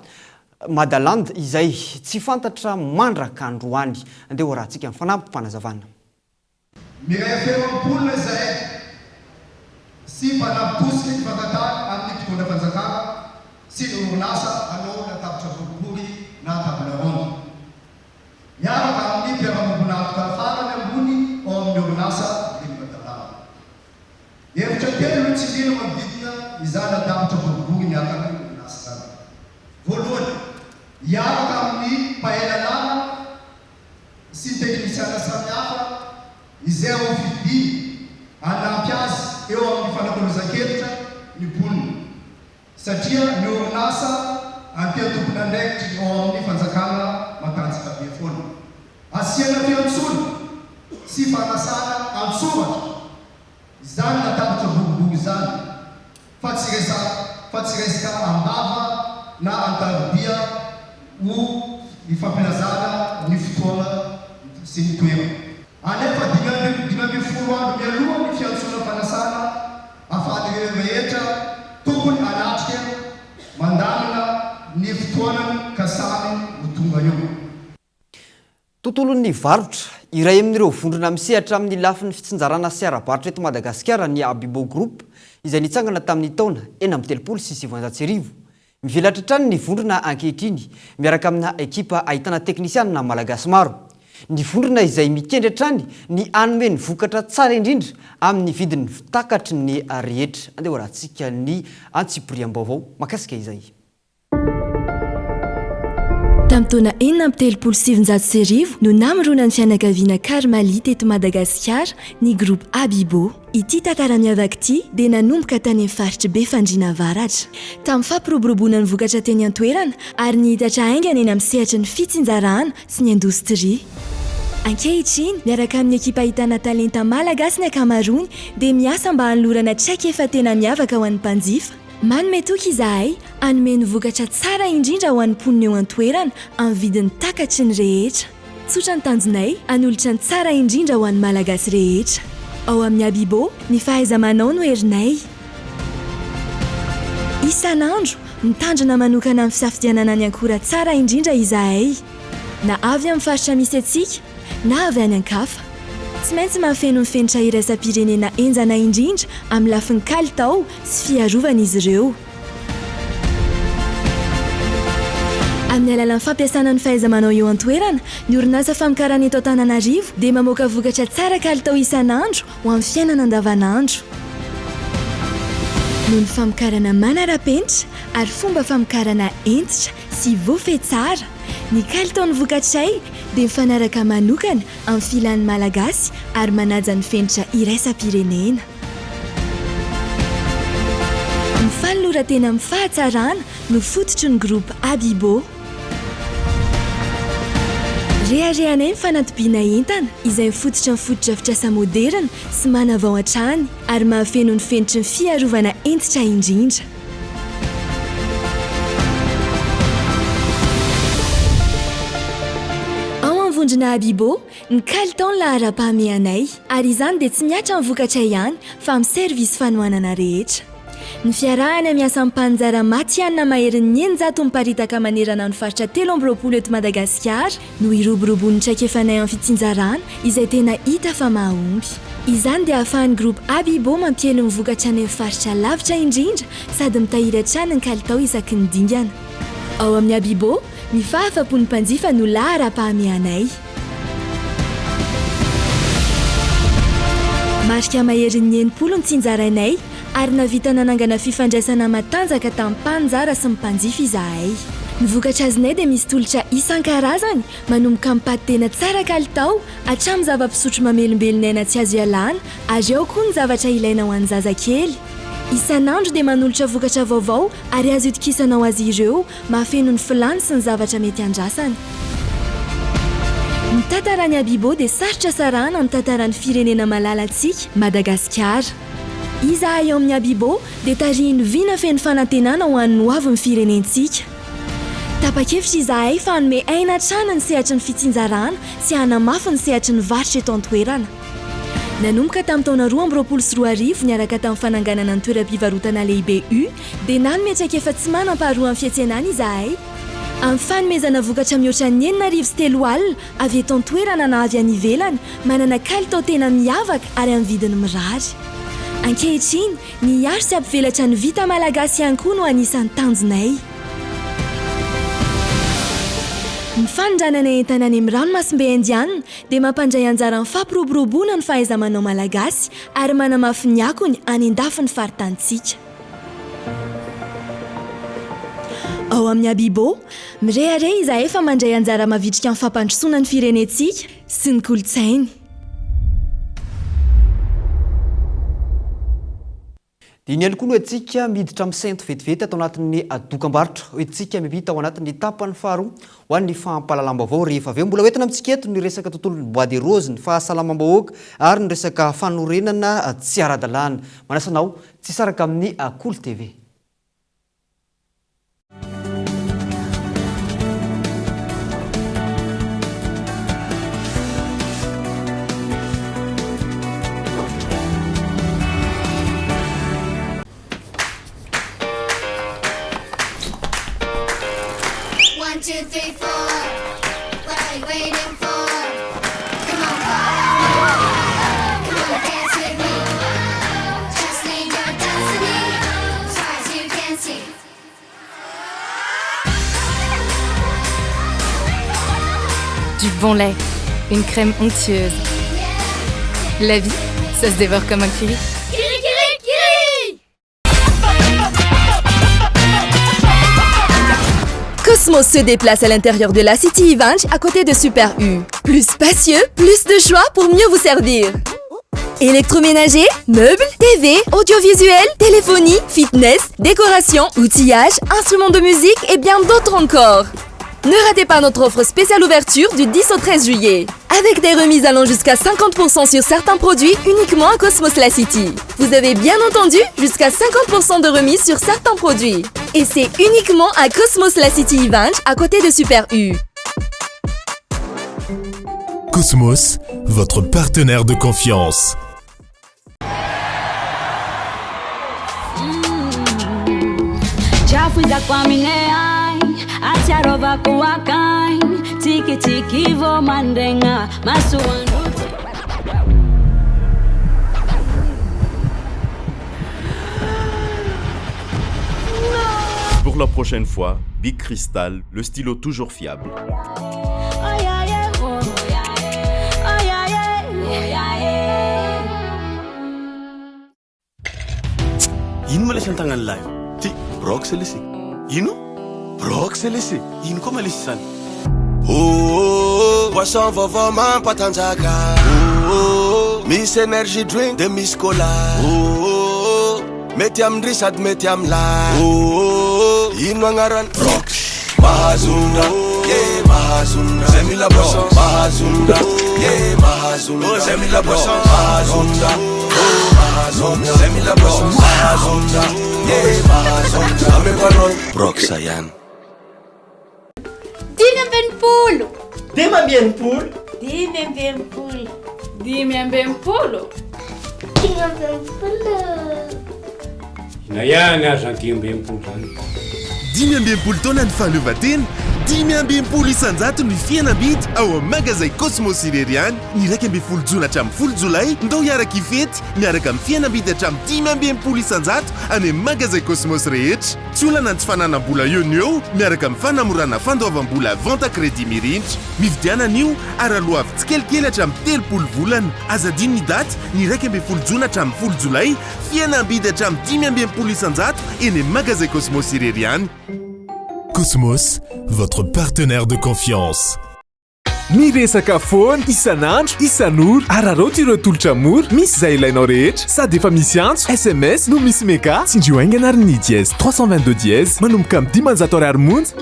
Madaland izay tsy fantatra mandraka androany. Andeha hoarahantsika ny fanampim-panazavana.
Miray feo amin'ny mponina izahay sy mpanampy tosika ny fangatahana amin'ny mpitondra fanjakana sy ny orinasa hanao latabatra boribory na table ronde miaraka amin'ny mpiara-miombon'antoka farany ambony ao amin'ny orinasa Green Madaland. Hevitra telo no tsindriana manodidina izany latabatra boribory miaraka amin'ny orinasa izany. Voalohany, hiaraka amin'ny mpahay lalàna sy teknisiana samihafa izay ho fidiny hanampy azy eo amin'ny fanakalozan-kevitra ny mponina, satria ny orinasa antia tompon'andraikitry ao amin'ny fanjakana matanjaka be foana. Asiana fiantsoana sy fanasana an-tsoratra Izany latabatra boribory izany fa tsy resa fa tsy resaka am-bava na an-tarobia ho ifampilazana ny fotoana sy ny toerana. Alefa 15 andro mialoha ny fiantsoana fanasana afahan'ireo rehetra tokony hanatrika mandamina ny fotoanany ka samy ho tonga eo.
Tontolon'ny varotra, iray amin'ireo vondrona misehatra amin'ny lafiny fitsinjarana sy ara-barotra eto Madagasikara ny Abibo Group, izay nitsangana tamin'ny taona 1936. Mivelatra hatrany ny vondrona ankehitriny, miaraka amina ekipa ahitana teknisianina malagasy maro. Ny vondrona izay mikendry hatrany ny hanome ny vokatra tsara indrindra amin'ny vidiny takatry ny rehetra. Andeha hoarahantsika ny antsipiriam-baovao mahakasika izay.
Tamin'ny taona 1936 no namoronan'ny fianakaviana Karmali teto Madagasikara ny Groupe Abibo. Ity tantara miavaka ity dia nanomboka tany amin'ny faritr'i Befandriana Avaratra. Tamin'ny fampiroboroboana ny vokatra teny an-toerana ary nihitatra haingana eny amin'ny sehatry ny fitsinjarana sy ny indostria. Ankehitriny, miaraka amin'ny ekipa ahitana talenta malagasy ny ankamaroany dia miasa mba hanolorana traikefa tena miavaka ho an'ny mpanjifa. Manome toky izahay hanome ny vokatra tsara indrindra ho an'ny mponina eo an-toerana amin'ny vidiny takatry ny rehetra. Tsotra ny tanjonay, hanolotra ny tsara indrindra ho an'ny Malagasy rehetra. Ao amin'ny Abibo, ny fahaiza-manao no herinay. Isan'andro, mitandrina manokana amin'ny fisafidianana ny ankora tsara indrindra izahay. Na avy amin'ny faritra misy antsika, na avy any an-kafa. Tsy maintsy mahafeno ny fenitra iraisam-pirenena henjana indrindra amin'ny lafiny kalitao sy fiarovana izy ireo. Amin'ny alalan'ny fampiasana ny fahaiza-manao eo an-toerana, ny orinasa famokarana eto Antananarivo dia mamoaka vokatra tsara kalitao isan'andro ho amin'ny fiainana andavanandro. Noho ny famokarana manara-penitra ary fomba famokarana hentitra sy voafehy tsara, ny kalitaon'ny vokatray dia mifanaraka manokana amin'ny filan'ny Malagasy ary manaja ny fenitra iraisam-pirenena. Ny fanoloran-tena amin'ny fahatsarana no fototry ny Groupe Abibo. Reharehanay ny fanatobiana entana izay mifototra amin'ny fotodrafitrasa moderina sy manavao hatrany ary mahafeno ny fenitry ny fiarovana hentitra indrindra. Ao amin'ny vondrona Abibo, ny kalitao no laharam-pahamehanay, ary izany dia tsy mihatra amin'ny vokatra ihany fa amin'ny servisy fanohanana rehetra. Ny fiarahana miasa amin'ny mpaninjara matihanina maherin'ny 600 miparitaka manerana ny faritra 23 eto Madagasikara no hiroboroboan'ny traikefanay amin'ny fitsinjarana izay tena hita fa mahomby. Izany dia ahafahan'ny Groupe Abibo mampiely ny vokatra any amin'ny faritra lavitra indrindra sady mitahiry hatrany ny kalitao isaky ny dingana. Ao amin'ny Abibo, ny fahafapon'ny mpanjifa no laharam-pahamehanay. Marika maherin'ny 60 ny tsinjarainay ary nahavita nanangana fifandraisana matanjaka tamin'ny mpaninjara sy ny mpanjifa izahay. Ny vokatra azonay dia misy tolotra isan-karazany, manomboka amin'ny paty tena tsara kalitao hatramin'ny zava-pisotro mamelombelona aina tsy azo ialana ary ao koa ny zavatra ilaina ho an'ny zazakely. Isan'andro dia manolotra vokatra vaovao ary azo itokisana ho azy ireo, mahafeno ny filàny sy ny zavatra mety andrasany. Ny tantaran'i Abibo dia sarotra sarahana amin'ny tantaran'ny firenena malalantsika, Madagasikara. Izahay ao amin'ny Abibo dia tarihin'ny vina feno fanantenana ho an'ny hoavin'ny firenentsika. Tapa-kevitra izahay fa hanome aina hatrany ny sehatry ny fitsinjarana sy hanamafy ny sehatry ny varotra eto an-toerana. Nanomboka tamin'ny taona 2022 niaraka tamin'ny fananganana ny toeram-pivarotana lehibe U dia nanome traikefa tsy manam-paharoa amin'ny fiantsenana izahay amin'ny fanomezana vokatra mihoatra ny 3600 avy eto an-toerana na avy any ivelany manana kalitao tena miavaka ary amin'ny vidiny mirary. Ankehitriny, ny hiaro sy hampivelatra ny vita malagasy ihany koa no anisan'ny tanjonay. Ny fanondranana entana any amin'ny ranomasimbe Indiana dia mampandray anjara amin'ny fampiroboroboana ny fahaiza-manao malagasy ary manamafy ny akony any an-dafin'ny faritanintsika. Ao amin'ny Abibo, mirehareha izahay fa mandray anjara mavitrika amin'ny fampandrosoana ny firenentsika sy ny kolontsainy.
Dia ny ihany koa no entintsika miditra amin'ny sento vetivety ato anatin'ny dokambarotra. Ho entintsika miampita ao anatin'ny tapany faharoa ho an'ny fampahalalam-baovao rehefa avy eo. Mbola ho entina amintsika eto ny resaka tontolon'ny bois de rose, ny fahasalamam-bahoaka ary ny resaka fanorenana tsy ara-dalàna. Manasa anao tsy hisaraka amin'ny Kolo TV.
Du bon lait, une crème onctueuse. La vie, ça se dévore comme un curry.
Curry, curry, curry
Cosmos se déplace à l'intérieur de la City Ivange à côté de Super U. Plus spacieux, plus de choix pour mieux vous servir. Électroménager, meubles, TV, audiovisuel, téléphonie, fitness, décoration, outillage, instruments de musique et bien d'autres encore. Ne ratez pas notre offre spéciale ouverture du 10 au 13 juillet. Avec des remises allant jusqu'à 50% sur certains produits uniquement à Cosmos La City. Vous avez bien entendu, jusqu'à 50% de remise sur certains produits. Et c'est uniquement à Cosmos La City Ivange, à côté de Super U.
Cosmos, votre partenaire de confiance.
Pour la prochaine fois, Big Crystal, le stylo toujours fiable.
Ino ma lesy an-tagnan'lahy io? Ty brox lesy. Ino? Brox lesy. Ino koa ma lesy izany?
Oh, boisson vaovao mampatanjaka. Oh, misy energy drink de misy cola. Oh, mety amin-dry sady mety amin'lahy. Oh, ino agnarany? Brox. Mahazondra, yeah, mahazondra. Zay mila boisson, mahazondra, yeah, mahazondra. Oh, zay mila boisson, mahazondra, oh, mahazondra. Zay mila boisson, mahazondra, yeah, mahazondra. Ameko anao, Brox ihany.
65.
65.
65. 65. 65.
Inona ihany ary izany 65 izany?
65 taona ny fahaleovantena, 65% ny fihenam-bidy ao amin'ny magazay Cosmos irery ihany. Ny 11 jona hatramin'ny 10 jolay, ndao hiaraka hifety miaraka amin'ny fihenam-bidy hatramin'ny 65% any amin'ny magazay Cosmos rehetra. Tsy olana ny tsy fananam-bola eo no eo miaraka amin'ny fanamorana fandoavam-bola vente à crédit mirindra. Mividiana anio ary aloavy tsikelikely hatramin'ny 30 volana. Aza adino ny daty, ny 11 jona hatramin'ny 10 jolay, fihenam-bidy hatramin'ny 65% eny amin'ny magazay Cosmos irery ihany. Cosmos, votre partenaire de confiance.
Miresaka foana, isan'andro, isan'ora. Araraoty ireo tolotra mora, misy izay ilainao rehetra. Sady efa misy antso, sms, no misy mega. Tsindrio haingana ary ny dièse 322 dièse, manomboka amin'ny 500 ariary monja.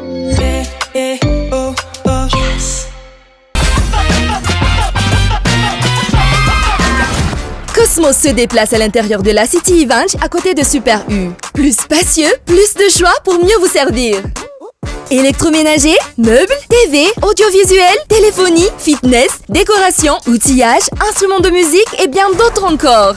Cosmos se déplace à l'intérieur de la City Ivange à côté de Super U. Plus spacieux, plus de choix pour mieux vous servir. Électroménager, meubles, TV, audiovisuel, téléphonie, fitness, décoration, outillage, instruments de musique et bien d'autres encore.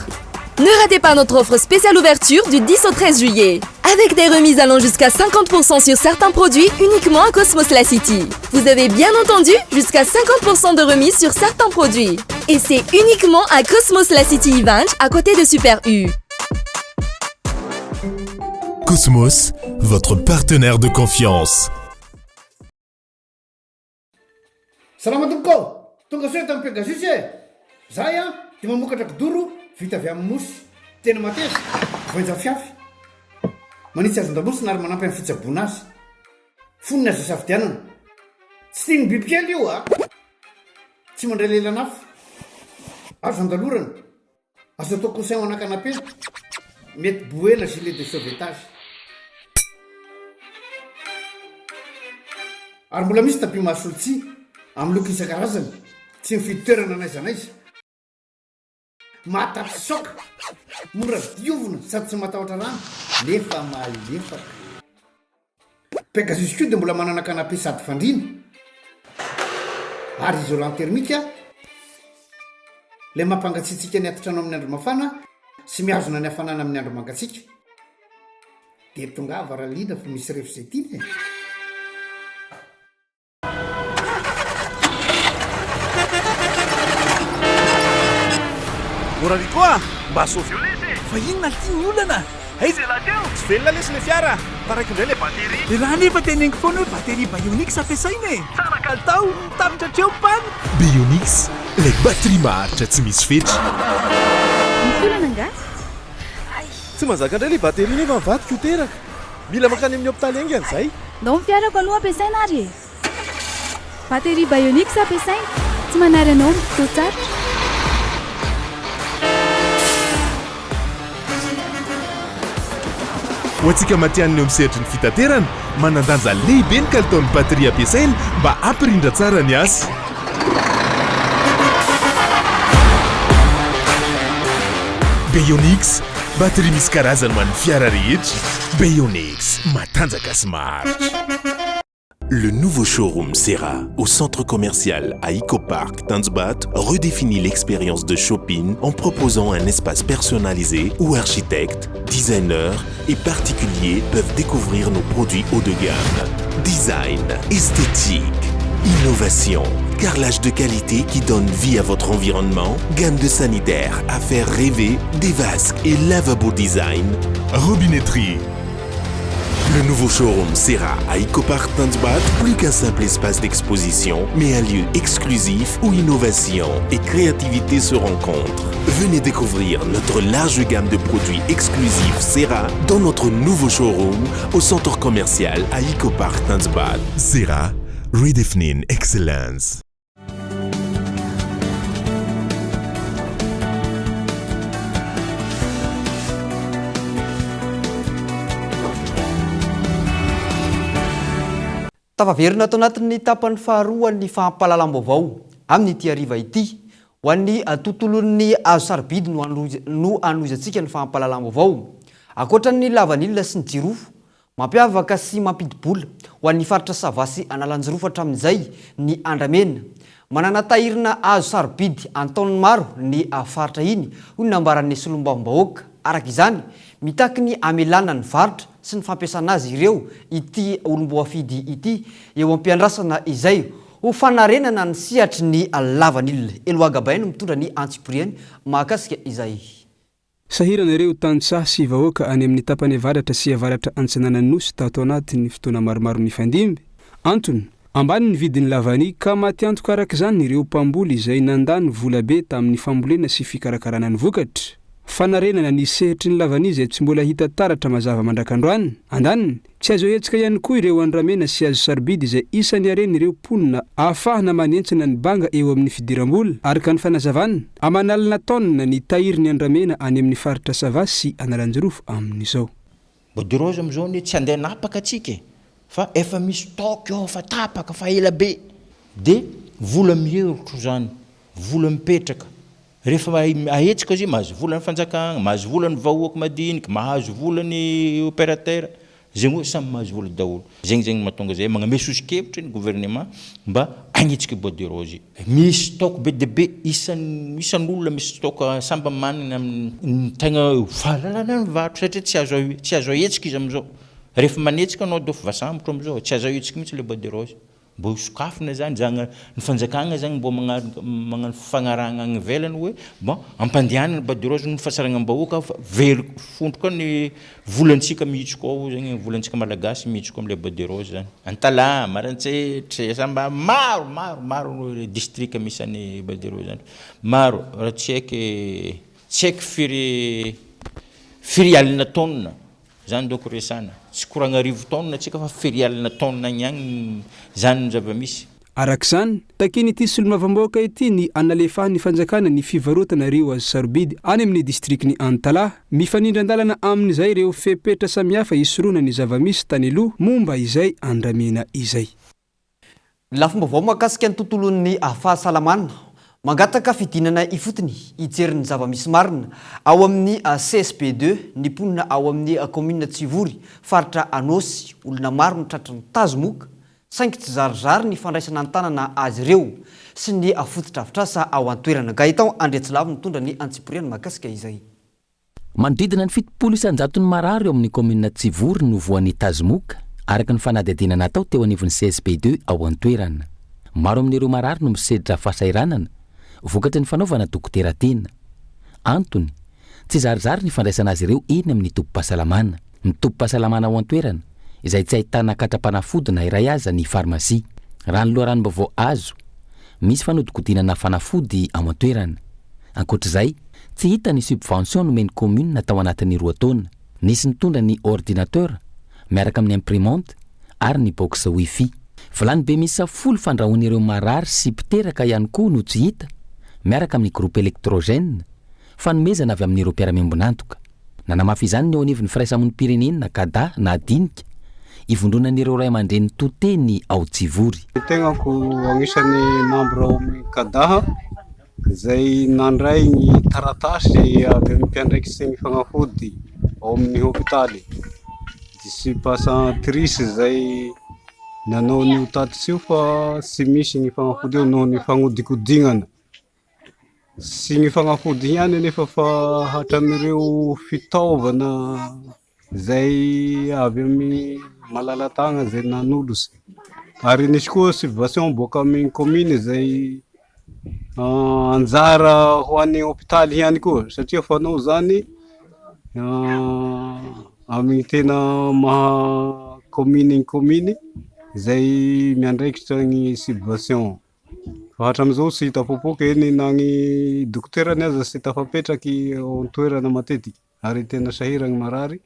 Ne ratez pas notre offre spéciale ouverture du 10 au 13 juillet. Avec des remises allant jusqu'à 50% sur certains produits uniquement à Cosmos La City. Vous avez bien entendu, jusqu'à 50% de remise sur certains produits. Et c'est uniquement à Cosmos La City Ivange, à côté de Super U.
Cosmos, votre partenaire de confiance.
Salama tompoko ô! Tonga soa eto amin'ny Pegasus e! Zahay an dia mamokatra kidoro vita avy amin'ny mousse. Tena mateza, voainja fiafy. Manitsy hazon-damosina ary manampy amin'ny fitsaboana azy. Fonony azo isafidianana. Tsy tian'ny bibikely io a! Tsy mandray lelan'afo. Azo andalorana. Azo atao coussin ho ana canapé. Mety boena gilet de sauvetage. Ary mbola misy tapis mahasolo tsihy, amin'ny loko isan-karazany. Tsy mifidy toerana n'aiza n'aiza. Mahatapy-saoka, mora diovina sady tsy matahotra rano nefa malefaka. Pegasus koa dia mbola manana canapé sady fandriana ary isolant thermique ilay mampangatsiatsiaka ny atitrano amin'ny andro mafana sy mihazona ny hafanana amin'ny andro mangatsiaka. Dia tongava raha liana fa misy ref izay tiana e!
Mora Rico a! Mba sauveo lesy e! Fa inona lty ny olana? Aiza ialahy teo? Tsy velona lesy le fiara a! Taraiky indray le batterie! Elah anefa teneniko foana hoe batterie Bayonix ampiasaina e! Tsara kalitao, tapitra hatreo ny panne!
Bayonix, ilay batterie maharitra tsy misy fetra.
Misy olana angaha?
Tsy mahazaka indray le batterie nefa ny vadiko ho teraka! Mila mankany amin'ny hopitaly haingana izay!
Ndao ny fiarako aloha ampiasaina ary e! Batterie Bayonix ampiasaina, tsy manary anao amin'ny fotoan-tsarotra.
Ho antsika matihanina eo amin'ny sehatry ny fitaterana, manan-danja lehibe ny kalitaon'ny batterie ampiasaina mba hampirindra tsara ny asa. Bayonix, batterie misy karazany ho an'ny fiara rehetra. Bayonix, matanjaka sy maharitra. Le nouveau showroom Serra au centre commercial à Ecopark Tanzbat redéfinit l'expérience de shopping en proposant un espace personnalisé où architectes, designers et particuliers peuvent découvrir nos produits haut de gamme. Design, esthétique, innovation, carrelage de qualité qui donne vie à votre environnement, gamme de sanitaires à faire rêver, des vasques et lavabo design, robinetterie, Le nouveau showroom Serra à Ecopark Tanzbat, plus qu'un simple espace d'exposition, mais un lieu exclusif où innovation et créativité se rencontrent. Venez découvrir notre large gamme de produits exclusifs Serra dans notre nouveau showroom au centre commercial à Ecopark Tanzbat. Serra, redefining excellence.
Tafaverina ato anatin'ny tapany faharoan'ny fampahalalam-baovao amin'ity hariva ity. Ho an'ny tontolon'ny hazo sarobidy no no hanohizantsika ny fampahalalam-baovao. Ankoatra ny lavanila sy ny jirofo, Mampiavaka sy mampidi-bola ho an'ny faritra Sava sy Analanjirofo hatramin'izay ny andramena. Manana tahirina hazo sarobidy an-taoniny maro ny faritra iny, hoy ny nambaran'ny solombavambahoaka. Araka izany, mitaky ny hamelana ny varotra sy ny fampiasana azy ireo ity olom-boafidy ity eo am-piandrasana izay ho fanarenana ny sehatry ny lavanila. Eloi Gabin no mitondra ny antsipiriany mahakasika izay.
Sahirana ireo tantsaha sy vahoaka any amin'ny tapany avaratra sy avaratra antsinanan'ny Nosy tato anatin'ny fotoana maromaro nifandimby. Antony, ambany ny vidin'ny lavania ka maty antoka araka izany ireo mpamboly izay nandany vola be tamin'ny fambolena sy fikarakarana ny vokatra. Fanarenana ny sehatry ny lavania izay tsy mbola hita taratra mazava mandrak'androany. Andaniny, Tsy azo ahetsika ihany koa ireo andramena sy hazo sarobidy izay isan'ny haren'ireo mponina ahafahana manentsina ny banga eo amin'ny fidiram-bola, araka ny fanazavana. Aman'alina taonina ny tahirin'ny andramena any amin'ny faritra Sava sy Analanjirofo amin'izao.
Bodirose amizao anie tsy andeha hanapaka tsika e! Fa efa misy stock ao fa tapaka fa ela be! De vola miherotro zany, vola mipetraka. Rehefa ahetsika izy, mahazo vola ny fanjakana, mahazo vola ny vahoaka madinika, mahazo vola ny opérateur, zegny hoe samy mahazo vola daholo. Zegny zegny mahatonga zay magname soso-kevitra ny gouvernement mba hagnetsika bois de rose. Misy stock be dia be isan isan'olona misy stock samba manana ny tegna fahalalana ny varotra satria tsy azo tsy azo ahetsika izy amizao. Rehefa manetsika anao de efa voasambotra amizao, tsy azo ahetsika mihitsy le bois de rose. Mbô sokafina zany zagny ny fanjakagna zagny mbô magnaraka magnano fifagnarahagna agny ivelany hoe bon ampandehanana bois de rose noho ny fahasaranam-bahoaka fa very fondro koa ny volantsika mihitsy koa ao zegny volantsika malagasy mihitsy koa amle bois de rose zany. Antalaha, Maroantsetra, Sambava, maro maro maro district misy any bois de rose zany, maro raha tsy haiky tsy haiky firy firy alina taonina Zany dônko resahana. Tsy koragna arivo taonina tsika fa firy alina taonina agny agny zany ny zava-misy.
Araka izany, takian'ity solombavambahoaka ity ny hanalefahan'ny fanjakana ny fivarotana ireo hazo sarobidy any amin'ny distrikin'i Antalaha. Mifanindran-dalana amin'izay ireo fepetra samihafa hisorohana ny zava-misy tany aloha momba izay andramena izay.
Ny lafim-baovao mahakasika ny tontolon'ny fahasalamana, mangataka fidinana ifotony hijery ny zava-misy marina ao amin'ny CSB ii ny mponina ao amin'ny kaominina Tsivory, faritra Anôsy. Olona maro no tratry ny tazomoka, saingy tsy zarizary ny fandraisana an-tanana azy ireo sy ny fotodrafitrasa ao an-toerana. Gaëtan Andriatsilavo nitondra ny antsipiriany mahakasika izay.
Manodidina ny 70 isan-jaton'ny marary ao amin'ny kaominina Tsivory no voan'ny tazomoka, araka ny fanadihadiana natao teo anivon'ny CSB ii ao an-toerana. Maro amin'ireo marary no misedra fahasahiranana vokatry ny fanaovana dokotera tena. Antony, tsy zarizary ny fandraisana azy ireo eny amin'ny tobim-pahasalamana. Ny tobim-pahasalamana ao an-toerana, izay tsy ahitana katram-panafody na iray aza ny farmasia. Raha ny loharanom-baovao azo, misy fanodikodinana fanafody ao an-toerana. Ankoatra izay, Tsy hita ny subvention nomen'ny commune tao anatin'ny roa taona. Nisy nitondra ny ordinateur miaraka amin'ny imprimante ary ny box wifi. Vilany be miisa folo fandrahoan'ireo marary sy mpiteraka ihany koa no tsy hita miaraka amin'ny groupe électrogène, fanomezana avy amin'ireo mpiara-miombon'antoka. Nanamafy izany ny eo anivon'ny firaisamonim-pirenena, Cada, nahadinika, ivondronan'ireo ray aman-dreny to teny ao Tsivory.
Ny tegnako agnisan'ny membre ao amin'ny Cada. Izay nandray ny taratasy avy amin'ny mpiandraikitry ny fanafody ao amin'ny hopitaly. Dispensatrice izay nanao an'io tatitra io fa tsy misy ny fanafody eo noho ny fanodikodignana. Tsy ny fanafody ihany anefa fa hatramin'ireo fitaovana Izay avy amin'ny malala-tànana izay nanolotra. Ary nisy koa subvention boaka amin'ny commune izay anjara ho an'ny hopitaly ihany koa satria fanao izany amin'ny tena maha commune ny commune izay miandraikitra ny subvention. Fa hatramin'izao tsy hita popoka eny na ny dokoterany aza tsy tafapetraky ao an-toerana matetika. Ary tena sahiragny marary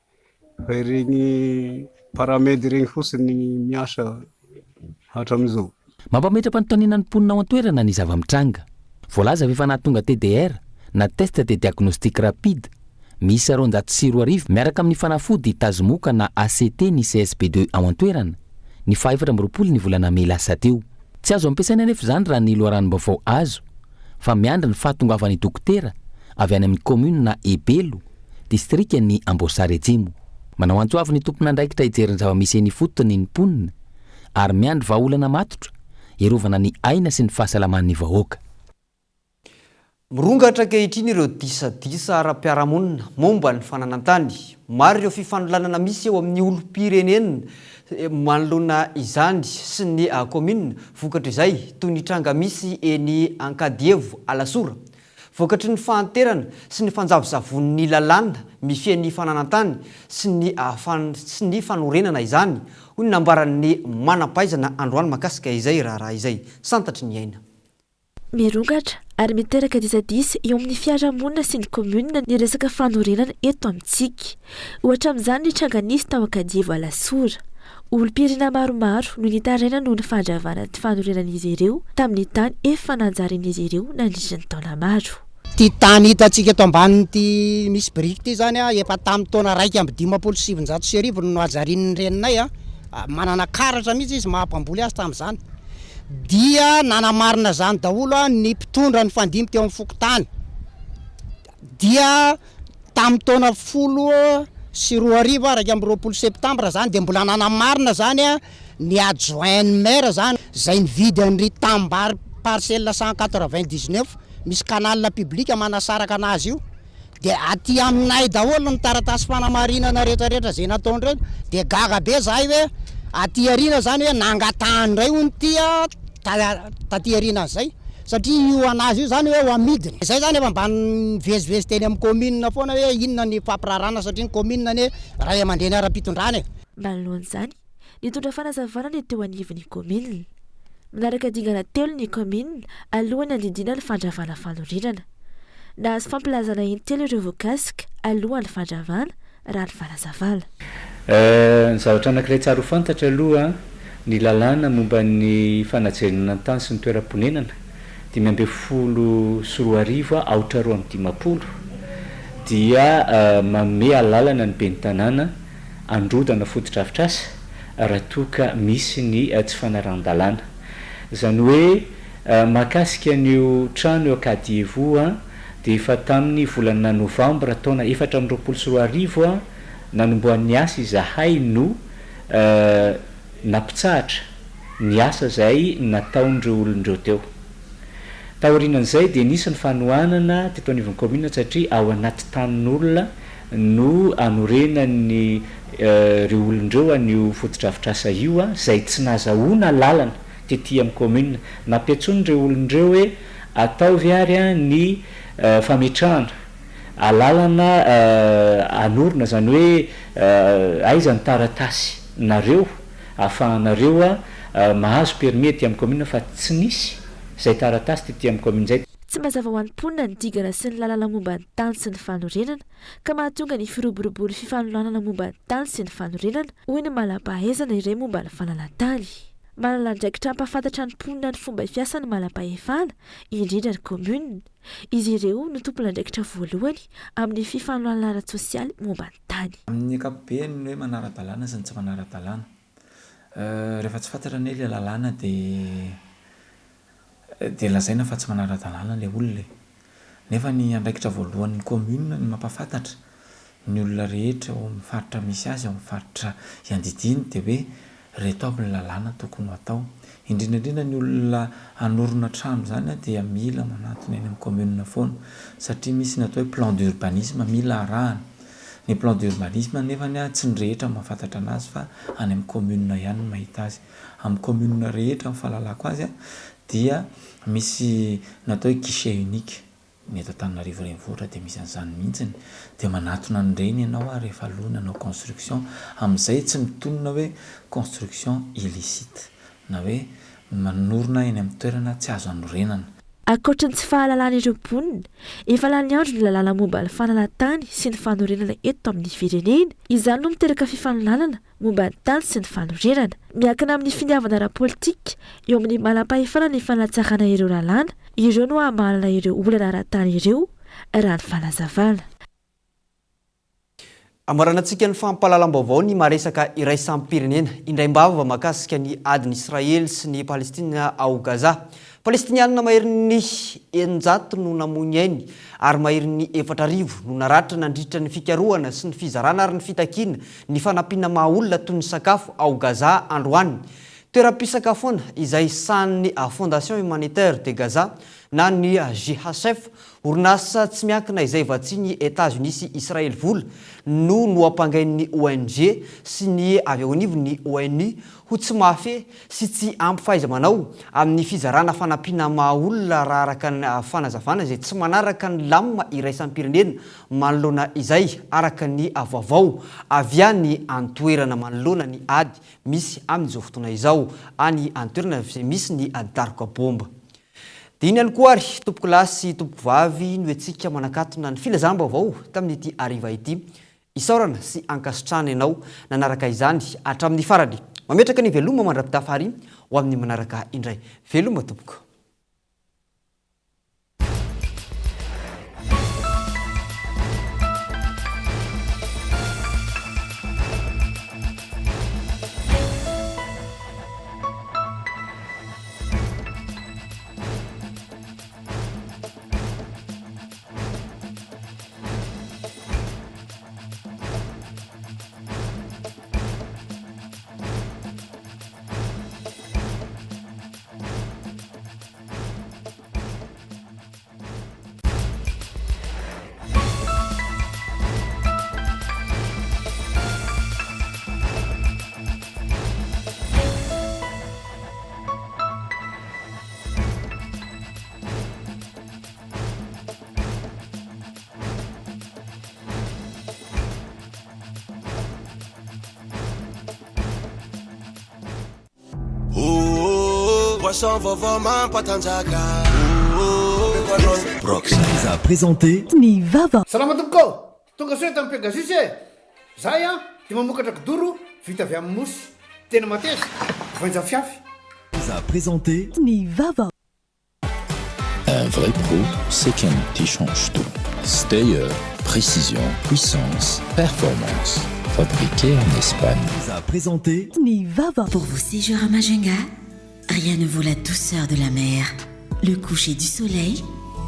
fa iregny paramed iregny fotsiny miasa hatramizao.
Mampametra-panontaniana ny mponina ao an-toerana ny zava-mitranga. Voalaza fa efa nahatonga TDR na test de diagnostic rapide miisa 2200 miaraka amin'ny fanafody tazomoka na ACT ny CSB ii ao an-toerana, ny faha 24 ny volana mey lasa teo. Tsy azo ampiasaina anefa izany raha ny loharanom-baovao azo fa miandry ny fahatongavan'ny dokotera avy any amin'ny kaominina Ebelo, distrikan'i Amboasary Atsimo. Manao antso avo ny tompon'andraikitra hijery ny zava-misy eny ifotony ny mponina ary miandry vahaolana matotra hiarovana ny aina sy ny fahasalaman'ny vahoaka.
Mirongatra ankehitriny ireo disadisa ara-piarahamonina momba ny fananan-tany. Maro ireo fifanolanana misy eo amin'ny olom-pirenena manoloana izany sy ny kaominina vokatr'izay, toy ny tranga misy eny Ankadievo Alasora. Vokatry ny fahanterana sy ny fanjavozavon'ny lalàna mifehy ny fananan-tany sy ny sy ny fanorenana izany, hoy ny nambaran'ny manam-pahaizana androany mahakasika izay raharaha izay. Santatry ny aina.
Mirongatra ary miteraka disadisa eo amin'ny fiarahamonina sy ny kaominina ny resaka fanorenana eto amintsika. Ohatra amin'izany ny tranga nisy tao Ankadievo Alasora. Olom-pirenena maromaro no nitaraina noho ny fandravana ny fanorenan'izy ireo tamin'ny tany efa nanjarin'izy ireo nandritra ny taona maro.
Ity tany hitantsika eto ambanin'ity misy biriky ity izany efa tamin'ny taona 1951 no nohajarian'ny reninay, manana karatra mihitsy izy maha mpamboly azy tamin'izany. Dia nanamarina izany daholo ny mpitondra nifandimby teo amin'ny fokontany. Dia tamin'ny taona 2010 21 septambra zany dia mbola nanamarina zany ny adjoint ny maire zany zay nividy an'ry tanimbary parcelle 199 misy canal public manasaraka anazy io dia aty aminay daholo ny taratasy fanamarinana rehetra rehetra zay nataony reny dia gaga be zahay hoe aty aoriana zany hoe nangatahany indray hono ity taty aorianan'izay satria io anazy io zany hoe ho amidiny. Zay zany efa mba nivezivezy teny amin'ny commune foana hoe inona ny fampiraharahana satria ny commune anie ray aman-dreny ara-pitondrana e.
Manoloana izany, nitondra fanazavana ny teo anivon'ny kaominina. Manaraka dingana telo ny kaominina alohan'ny handidiana ny fandravana fanorenana. Nahazo fampilazana intelo ireo voakasika alohan'ny fandravana, raha ny fanazavana.
Ny zavatra anankiray tsara ho fantatra aloha, ny lalàna momba ny fanajerena ny tany sy ny toeram-ponenana, 2015 aotra 52, dia manome alalana ny ben'ny tanàna handrodana fotodrafitrasa raha toa ka misy ny tsy fanarahan-dalàna. Izany hoe mahakasika an'io trano eo Ankadievo dia efa tamin'ny volana novambra taona 2024 nanombohan'ny asa izahay no nampitsahatra ny asa izay nataon'ireo olona ireo teo. Taorianan'izay dia nisy ny fanohanana teto anivon'ny kaominina satria ao anaty tanin'olona no anorenan'ny ireo olona ireo an'io fotodrafitrasa io izay tsy nazahoana alalana tety amin'ny kaominina. Nampiantsoina ireo olona ireo hoe ataovy ary ny fametrahana alalana hanorina, izany hoe aiza ny taratasy nareo ahafahanareo mahazo permis aty amin'ny kaominina fa tsy nisy izay taratasy tety amin'ny kaominina izay.
Tsy mazava ho an'ny mponina ny dingana sy ny lalana momba ny tany sy ny fanorenana ka mahatonga ny firoborobon'ny fifanolanana momba ny tany sy ny fanorenana, hoy ny manam-pahaizana iray momba ny fananan-tany. Manana andraikitra hampahafantatra ny mponina ny fomba fiasan'ny manam-pahefana, indrindra ny kaominina. Izy ireo no tompon'andraikitra voalohany amin'ny fifanolanana ara-tsosialy momba ny tany.
Amin'ny ankapobeny ny hoe manara-dalàna sy ny tsy manara-dalàna. Rehefa tsy fantatra anie ilay lalàna dia dia lazaina fa tsy manara-dalàna ilay olona e. Nefa ny andraikitra voalohan'ny commune ny mampahafantatra ny olona rehetra ao amin'ny faritra misy azy, ao amin'ny faritra iandidiany dia hoe reto aby ny lalàna tokony ho atao. Indrindra indrindra ny olona hanorina trano izany dia mila manantona eny amin'ny commune foana satria misy ny atao hoe plan d'urbanisme mila arahana. Ny plan d'urbanisme nefany tsy ny rehetra mahafantatra anazy fa any amin'ny commune ihany no mahita azy. Amin'ny commune rehetra ny fahalalako azy dia misy ny atao hoe guichet unique. Ny eto Antananarivo renivohitra dia misy an'izany mihitsiny. Dia manatona an'ireny ianao ary rehefa aloha ny hanao construction. Amin'izay tsy mitonona hoe construction illicite na hoe manorina eny amin'ny toerana tsy azo anorenana.
Ankoatry ny tsy fahalalan'ireo mponina, efa lany andro ny lalàna momba ny fananan-tany sy ny fanorenana eto amin'ny firenena. Izany no miteraka fifanolanana momba ny tany sy ny fanorenana. Miankina amin'ny finiavana ara-politika eo amin'ny manam-pahefana ny fanatsarana ireo lalàna ireo no hamahanana ireo olana ara-tany ireo, raha ny fanazavana.
Amaranantsika ny fampahalalam-baovao ny maresaka iraisam-pirenena. Indraim-bava mahakasika ny adin'i Israely sy ny Palestina ao Gaza. Palestinianina maherin'ny 600 no namoy ny ainy ary maherin'ny 4000 no naratra nandritra ny fikarohana sy ny fizarana ary ny fitakiana ny fanampiana maha-olona toy ny sakafo ao Gaza androany. Toeram-pisakafoana izay sahanin'ny Fondation Humanitaire de Gaza na ny GHF, orinasa tsy miankina izay vatsian'i Etazonia sy Israely vola, no nohampangain'ny ONG sy ny avy eo anivon'ny ONU ho tsy mahafehy sy tsy ampy fahaiza-manao amin'ny fizarana fanampiana maha-olona raha araka ny fanazavana izay tsy manaraka ny lamina iraisam-pirenena manoloana izay araka ny vaovao avy any an-toerana manoloana ny ady misy amin'izao fotoana izao any an-toerana izay misy ny daroka bomba. Dia iny ihany koa ary tompokolahy sy tompokovavy no antsika manakatona ny filazam-baovao tamin'ity hariva ity. Isaorana sy ankasitrahana ianao nanaraka izany hatramin'ny farany. Mametraka ny veloma mandra-pitafa ary ho amin'ny manaraka indray. Veloma tompoko.
Boisson vaovao mampatanjaka Brox.
Vous a présenté
Ny vava.
Salama tompoko ô! Tonga soa eto amin'ny Pegasus e! Zahay an dia mamokatra kidoro vita avy amin'ny mousse. Tena mateza, voainja fiafy.
Vous a présenté
Ny vava.
Un vrai pro, c'est qu'un outil change tout. Steyr, précision, puissance, performance. Fabriqué en Espagne.
Vous a présenté
Ny vava.
Pour vos séjours à Majunga, rien ne vaut la douceur de la mer, le coucher du soleil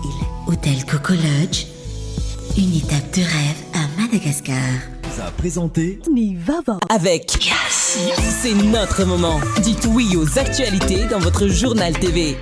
et la Hôtel Coco Lodge, une étape de rêve à Madagascar.
Vous a présenté
Ny vava.
Avec Yes, c'est notre moment. Dites oui aux actualités dans votre journal TV.